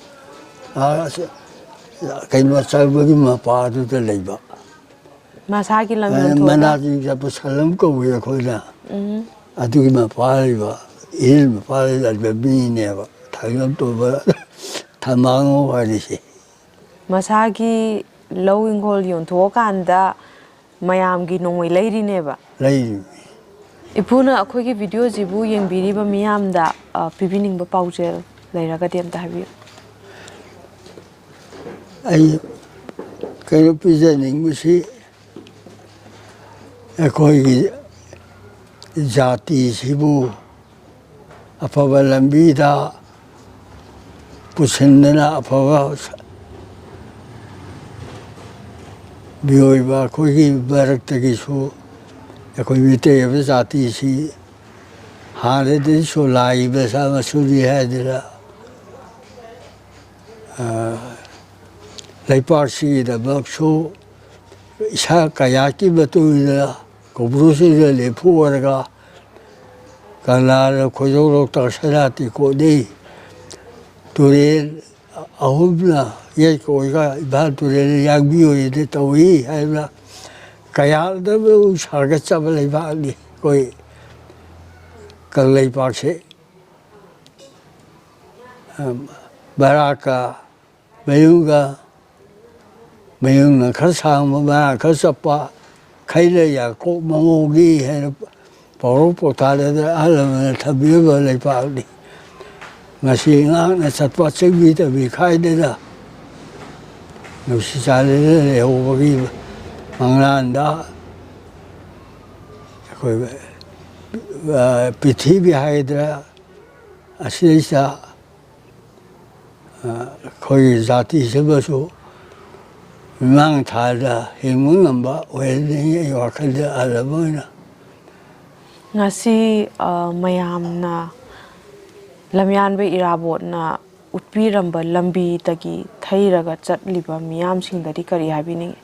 ꯑꯥ, ꯑꯁ, ꯀꯩꯅꯣ ꯆꯪꯕꯒꯤ ꯃꯄꯥꯗꯨꯗ ꯂꯩꯕ꯫ ꯃꯁꯥꯒꯤ ꯂꯝ ꯌꯣꯟꯊꯣꯛꯑꯒ? ꯃꯅꯥꯖꯤꯡ ꯆꯠꯄ ꯁꯂꯝ ꯀꯧꯏ ꯑꯩꯈꯣꯏꯅ꯫ ꯎꯝ꯫ ꯑꯗꯨꯒꯤ ꯃꯄꯥ ꯂꯩꯕ, ꯏꯔꯤꯜ ꯃꯄꯥ ꯂꯩꯕ ꯃꯤꯅꯦꯕ ꯊꯥꯡꯖꯝ ꯇꯣꯝꯕ ꯊꯝꯃꯥꯡꯉꯧ ꯍꯥꯏꯔꯤꯁꯦ꯫ ꯃꯁꯥꯒꯤ ꯂꯧ ꯏꯪꯈꯣꯜ ꯌꯣꯟꯊꯣꯛꯑꯀꯥꯟꯗ ꯃꯌꯥꯝꯒꯤ ꯅꯣꯡꯃꯩ ꯂꯩꯔꯤꯅꯦꯕ꯫ ꯂꯩꯔꯤꯕꯅꯤ꯫ ꯏꯄꯨꯅ ꯑꯩꯈꯣꯏꯒꯤ ꯚꯤꯗꯤꯑꯣꯁꯤꯕꯨ ꯌꯦꯡꯕꯤꯔꯤꯕ ꯃꯤꯌꯥꯝꯗ, ꯑ, ꯄꯤꯕꯤꯅꯤꯡꯕ ꯄꯥꯎꯖꯦꯜ ꯂꯩꯔꯒꯗꯤ ꯑꯝꯇ ꯍꯥꯏꯕꯤꯌꯨ꯫ ꯑꯩ ꯀꯩꯅꯣ ꯄꯤꯖꯅꯤꯡꯕꯁꯤ, ꯑꯩꯈꯣꯏꯒꯤ ꯖꯥꯇꯤꯁꯤꯕꯨ ꯑꯐꯕ ꯂꯝꯕꯤꯗ ꯄꯨꯁꯤꯟꯗꯅ ꯑꯐꯕ ꯃꯤꯑꯣꯏꯕ ꯑꯩꯈꯣꯏꯒꯤ ꯃꯔꯛꯇꯒꯤꯁꯨ ꯑꯩꯈꯣꯏ ꯃꯤꯇꯩ ꯍꯥꯏꯕ ꯖꯥꯇꯤꯁꯤ ꯍꯥꯟꯅꯗꯒꯤꯁꯨ ꯂꯥꯏꯒꯤ ꯃꯆꯥ ꯃꯁꯨꯅꯤ ꯍꯥꯏꯗꯅ, ꯑ, ꯂꯩꯄꯥꯛꯁꯤꯒꯤꯗꯃꯛꯁꯨ ꯏꯁꯥ ꯀꯌꯥꯠꯀꯤ ꯃꯇꯨꯡ ꯏꯟꯅ ꯀꯧꯕ꯭ꯔꯨꯁꯤꯡꯗ ꯂꯦꯞꯊꯣꯛꯑꯔꯒ ꯀꯪꯂꯥꯗ ꯈꯣꯏꯗꯧ ꯂꯣꯛꯇꯥꯛ ꯁꯅꯥ ꯇꯦꯡꯀꯣꯠꯅꯤ, ꯇꯨꯔꯦꯜ ꯑꯍꯨꯝꯅ ꯌꯦꯠꯀ ꯑꯣꯏꯒ ꯏꯝꯐꯥꯜ ꯇꯨꯔꯦꯜ ꯌꯥꯡꯕꯤ ꯑꯣꯏꯅ ꯇꯧꯏ ꯍꯥꯏꯕ ꯀꯌꯥꯗ ꯁꯥꯒꯠꯆꯕ ꯂꯩꯕꯥꯛꯅꯤ ꯑꯩꯈꯣꯏ ꯀꯪꯂꯩꯄꯥꯛꯁꯦ꯫ ꯕꯔꯥꯛꯀ ꯃꯌꯨꯡꯒ, ꯃꯌꯨꯡꯅ ꯈꯔ ꯁꯥꯡꯕ, ꯕꯔꯥꯛ ꯈꯔ ꯆꯞꯄ, ꯈꯩꯅ ꯌꯥꯀꯣꯛ ꯃꯃꯧꯒꯤ ꯍꯥꯏꯅ ꯄꯥꯎꯔꯧ ꯄꯥꯎꯇꯥꯛ ꯑꯗꯨ ꯑꯍꯜ ꯂꯃꯟꯅ ꯊꯝꯕꯤꯔꯝꯕ ꯂꯩꯄꯥꯛꯅꯤ꯫ ꯃꯁꯤ ꯉꯥꯛꯅ ꯆꯠꯄ ꯆꯤꯡꯃꯤ ꯇꯝꯃꯤ ꯈꯥꯏꯗꯅ ꯅꯨꯡꯁꯤ ꯆꯥꯟꯅꯅ ꯂꯩꯍꯧꯕꯒꯤ ꯃꯪꯂꯥꯟꯗ ꯑꯩꯈꯣꯏ, ꯑ, ꯄ꯭ꯔꯤꯊꯤꯕꯤ ꯍꯥꯏꯒꯗ꯭ꯔꯥ, ꯑꯁꯤꯗꯩꯁꯤꯗ, ꯑ, ꯑꯩꯈꯣꯏꯒꯤ ꯖꯥꯇꯤꯁꯤꯃꯁꯨ ꯃꯤꯃꯥꯡ ꯊꯥꯗ ꯍꯤꯡꯕ ꯉꯝꯕ ꯑꯣꯏꯍꯟꯅꯤꯡꯉꯤ ꯑꯩ ꯋꯥꯈꯜꯗ ꯑꯍꯜ ꯑꯃ ꯑꯣꯏꯅ꯫ ꯉꯁꯤ, ꯑ, ꯃꯌꯥꯝꯅ ꯂꯝꯌꯥꯟꯕ ꯏꯔꯥꯕꯣꯠꯅ ꯎꯠꯄꯤꯔꯝꯕ ꯂꯝꯕꯤꯗꯒꯤ ꯊꯩꯔꯒ ꯆꯠꯂꯤꯕ ꯃꯤꯌꯥꯝꯁꯤꯡꯗꯗꯤ ꯀꯔꯤ ꯍꯥꯏꯕꯤꯅꯤꯡꯉꯤ?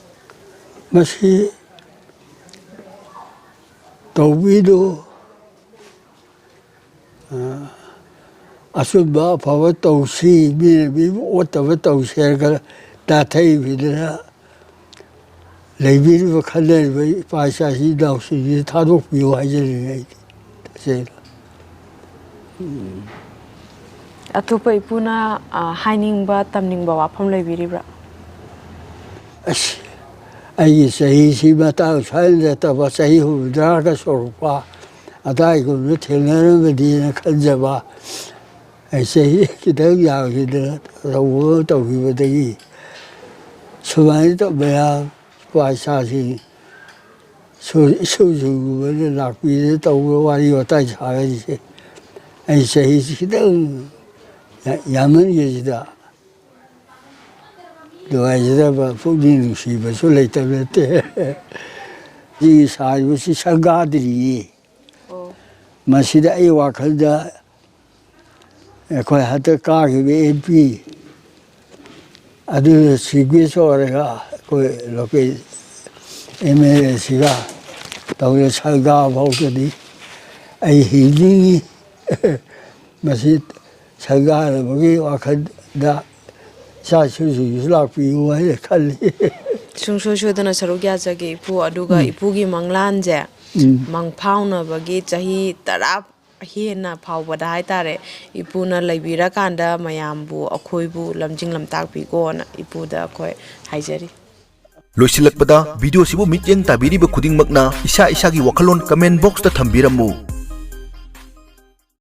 ꯃꯁꯤ ꯇꯧꯕꯤꯗꯨ, ꯑ, ꯑꯆꯨꯝꯕ ꯑꯐꯕ ꯇꯧꯁꯤ, ꯃꯤꯅ ꯃꯤꯕꯨ ꯑꯣꯠꯇꯕ ꯇꯧꯁꯤ ꯍꯥꯏꯔꯒ ꯅꯥꯊꯩꯕꯤꯗꯅ ꯂꯩꯕꯤꯔꯤꯕ ꯈꯟꯅꯔꯤꯕ ꯏꯄꯥ ꯏꯆꯥꯁꯤ ꯏꯅꯥꯎꯁꯤꯡꯁꯤ ꯊꯥꯗꯣꯛꯄꯤꯌꯨ ꯍꯥꯏꯖꯅꯤꯡꯉꯤ ꯑꯩꯗꯤ ꯇꯁꯦꯡꯅ꯫ ꯑꯇꯣꯞꯄ ꯏꯄꯨꯅ, ꯑ, ꯍꯥꯏꯅꯤꯡꯕ, ꯇꯝꯅꯤꯡꯕ ꯋꯥꯐꯝ ꯂꯩꯕꯤꯔꯤꯕ꯭ꯔꯥ? ꯑꯁ, ꯑꯩꯒꯤ ꯆꯍꯤꯁꯤ ꯃꯇꯥꯡ ꯁ꯭ꯋꯥꯏꯗ ꯅꯠꯇꯕ ꯆꯍꯤ ꯍꯨꯝꯐꯨꯇꯔꯥꯒ ꯁꯨꯔꯛꯄ ꯑꯗꯥꯏꯒꯨꯝꯕꯗ ꯊꯦꯡꯅꯔꯝꯃꯗꯤꯅ ꯈꯟꯖꯕ꯫ ꯑꯩ ꯆꯍꯤ ꯈꯤꯇꯪ ꯌꯥꯝꯈꯤꯗꯅ ꯇꯧꯕ ꯑꯃ ꯇꯧꯈꯤꯕꯗꯒꯤ ꯁꯨꯃꯥꯏꯅ ꯇꯧ-, ꯃꯌꯥꯝ ꯏꯄꯥ ꯏꯆꯥꯁꯤꯡ ꯁꯨ-, ꯏꯁꯨꯁꯤꯡꯒꯨꯝꯕꯅ ꯂꯥꯛꯄꯤꯗꯅ ꯇꯧꯕ ꯋꯥꯔꯤ ꯋꯥꯇꯥꯏ ꯁꯥꯒꯠꯂꯤꯁꯦ꯫ ꯑꯩ ꯆꯍꯤꯁꯤ ꯈꯤꯇꯪ ꯌꯥ-, ꯌꯥꯝꯃꯟꯈꯤꯕꯁꯤꯗ ꯅꯨꯡꯉꯥꯏꯖꯗꯕ, ꯄꯨꯛꯅꯤꯡ ꯅꯨꯡꯁꯤꯕꯁꯨ ꯂꯩꯇꯕ ꯅꯠꯇꯦ꯫ ꯁꯤꯒꯤ ꯁꯥꯔꯤꯕꯁꯤ ꯁꯪꯒꯥꯗ꯭ꯔꯤꯌꯦ꯫ ꯑꯣ꯫ ꯃꯁꯤꯗ ꯑꯩ ꯋꯥꯈꯜꯗ ꯑꯩꯈꯣꯏ ꯍꯟꯗꯛ ꯀꯥꯈꯤꯕ ꯑꯦꯝ ꯄꯤ ꯑꯗꯨꯗ ꯁꯤꯒ꯭ꯋꯦꯁ ꯑꯣꯏꯔꯒ ꯑꯩꯈꯣꯏ ꯂꯣꯀꯦꯜ ꯑꯦꯝ ꯑꯦꯜ ꯑꯦꯁꯤꯒ ꯇꯧꯔꯦ, ꯁꯪꯒꯥ ꯐꯥꯎꯗꯗꯤ ꯑꯩ ꯍꯤꯡꯅꯤꯡꯉꯤ꯫ ꯃꯁꯤ ꯁꯪꯒꯥꯅꯕꯒꯤ ꯋꯥꯈꯜꯗ ꯏꯆꯥ ꯏꯁꯨꯁꯤꯡꯁꯨ ꯂꯥꯛꯄꯤꯌꯨ ꯍꯥꯏꯅ ꯈꯜꯂꯤ꯫ ꯁꯨꯡꯁꯣꯏ ꯁꯣꯏꯗꯅ ꯁꯔꯨꯛ ꯌꯥꯖꯒꯦ, ꯏꯄꯨ꯫ ꯑꯗꯨꯒ ꯎꯝ꯫ ꯏꯄꯨꯒꯤ ꯃꯪꯂꯥꯟꯁꯦ ꯎꯝ꯫ ꯃꯪꯐꯥꯎꯅꯕꯒꯤ ꯆꯍꯤ ꯇꯔꯥ ꯍꯦꯟꯅ ꯐꯥꯎꯕꯗ ꯍꯥꯏꯇꯥꯔꯦ, ꯏꯄꯨꯅ ꯂꯩꯕꯤꯔꯀꯥꯟꯗ ꯃꯌꯥꯝꯕꯨ, ꯑꯩꯈꯣꯏꯕꯨ ꯂꯝꯖꯤꯡ ꯂꯝꯇꯥꯛꯄꯤꯀꯣꯅ ꯏꯄꯨꯗ ꯑꯩꯈꯣꯏ ꯍꯥꯏꯖꯔꯤ꯫ ꯂꯣꯏꯁꯤꯜꯂꯛꯄꯗ, ꯚꯤꯗꯤꯑꯣꯁꯤꯕꯨ ꯃꯤꯠꯌꯦꯡ ꯇꯥꯕꯤꯔꯤꯕ ꯈꯨꯗꯤꯡꯃꯛꯅ ꯏꯁꯥ ꯏꯁꯥꯒꯤ ꯋꯥꯈꯜꯂꯣꯟ ꯀꯃꯦꯟ ꯕꯣꯛꯁꯇ ꯊꯝꯕꯤꯔꯝꯃꯨ꯫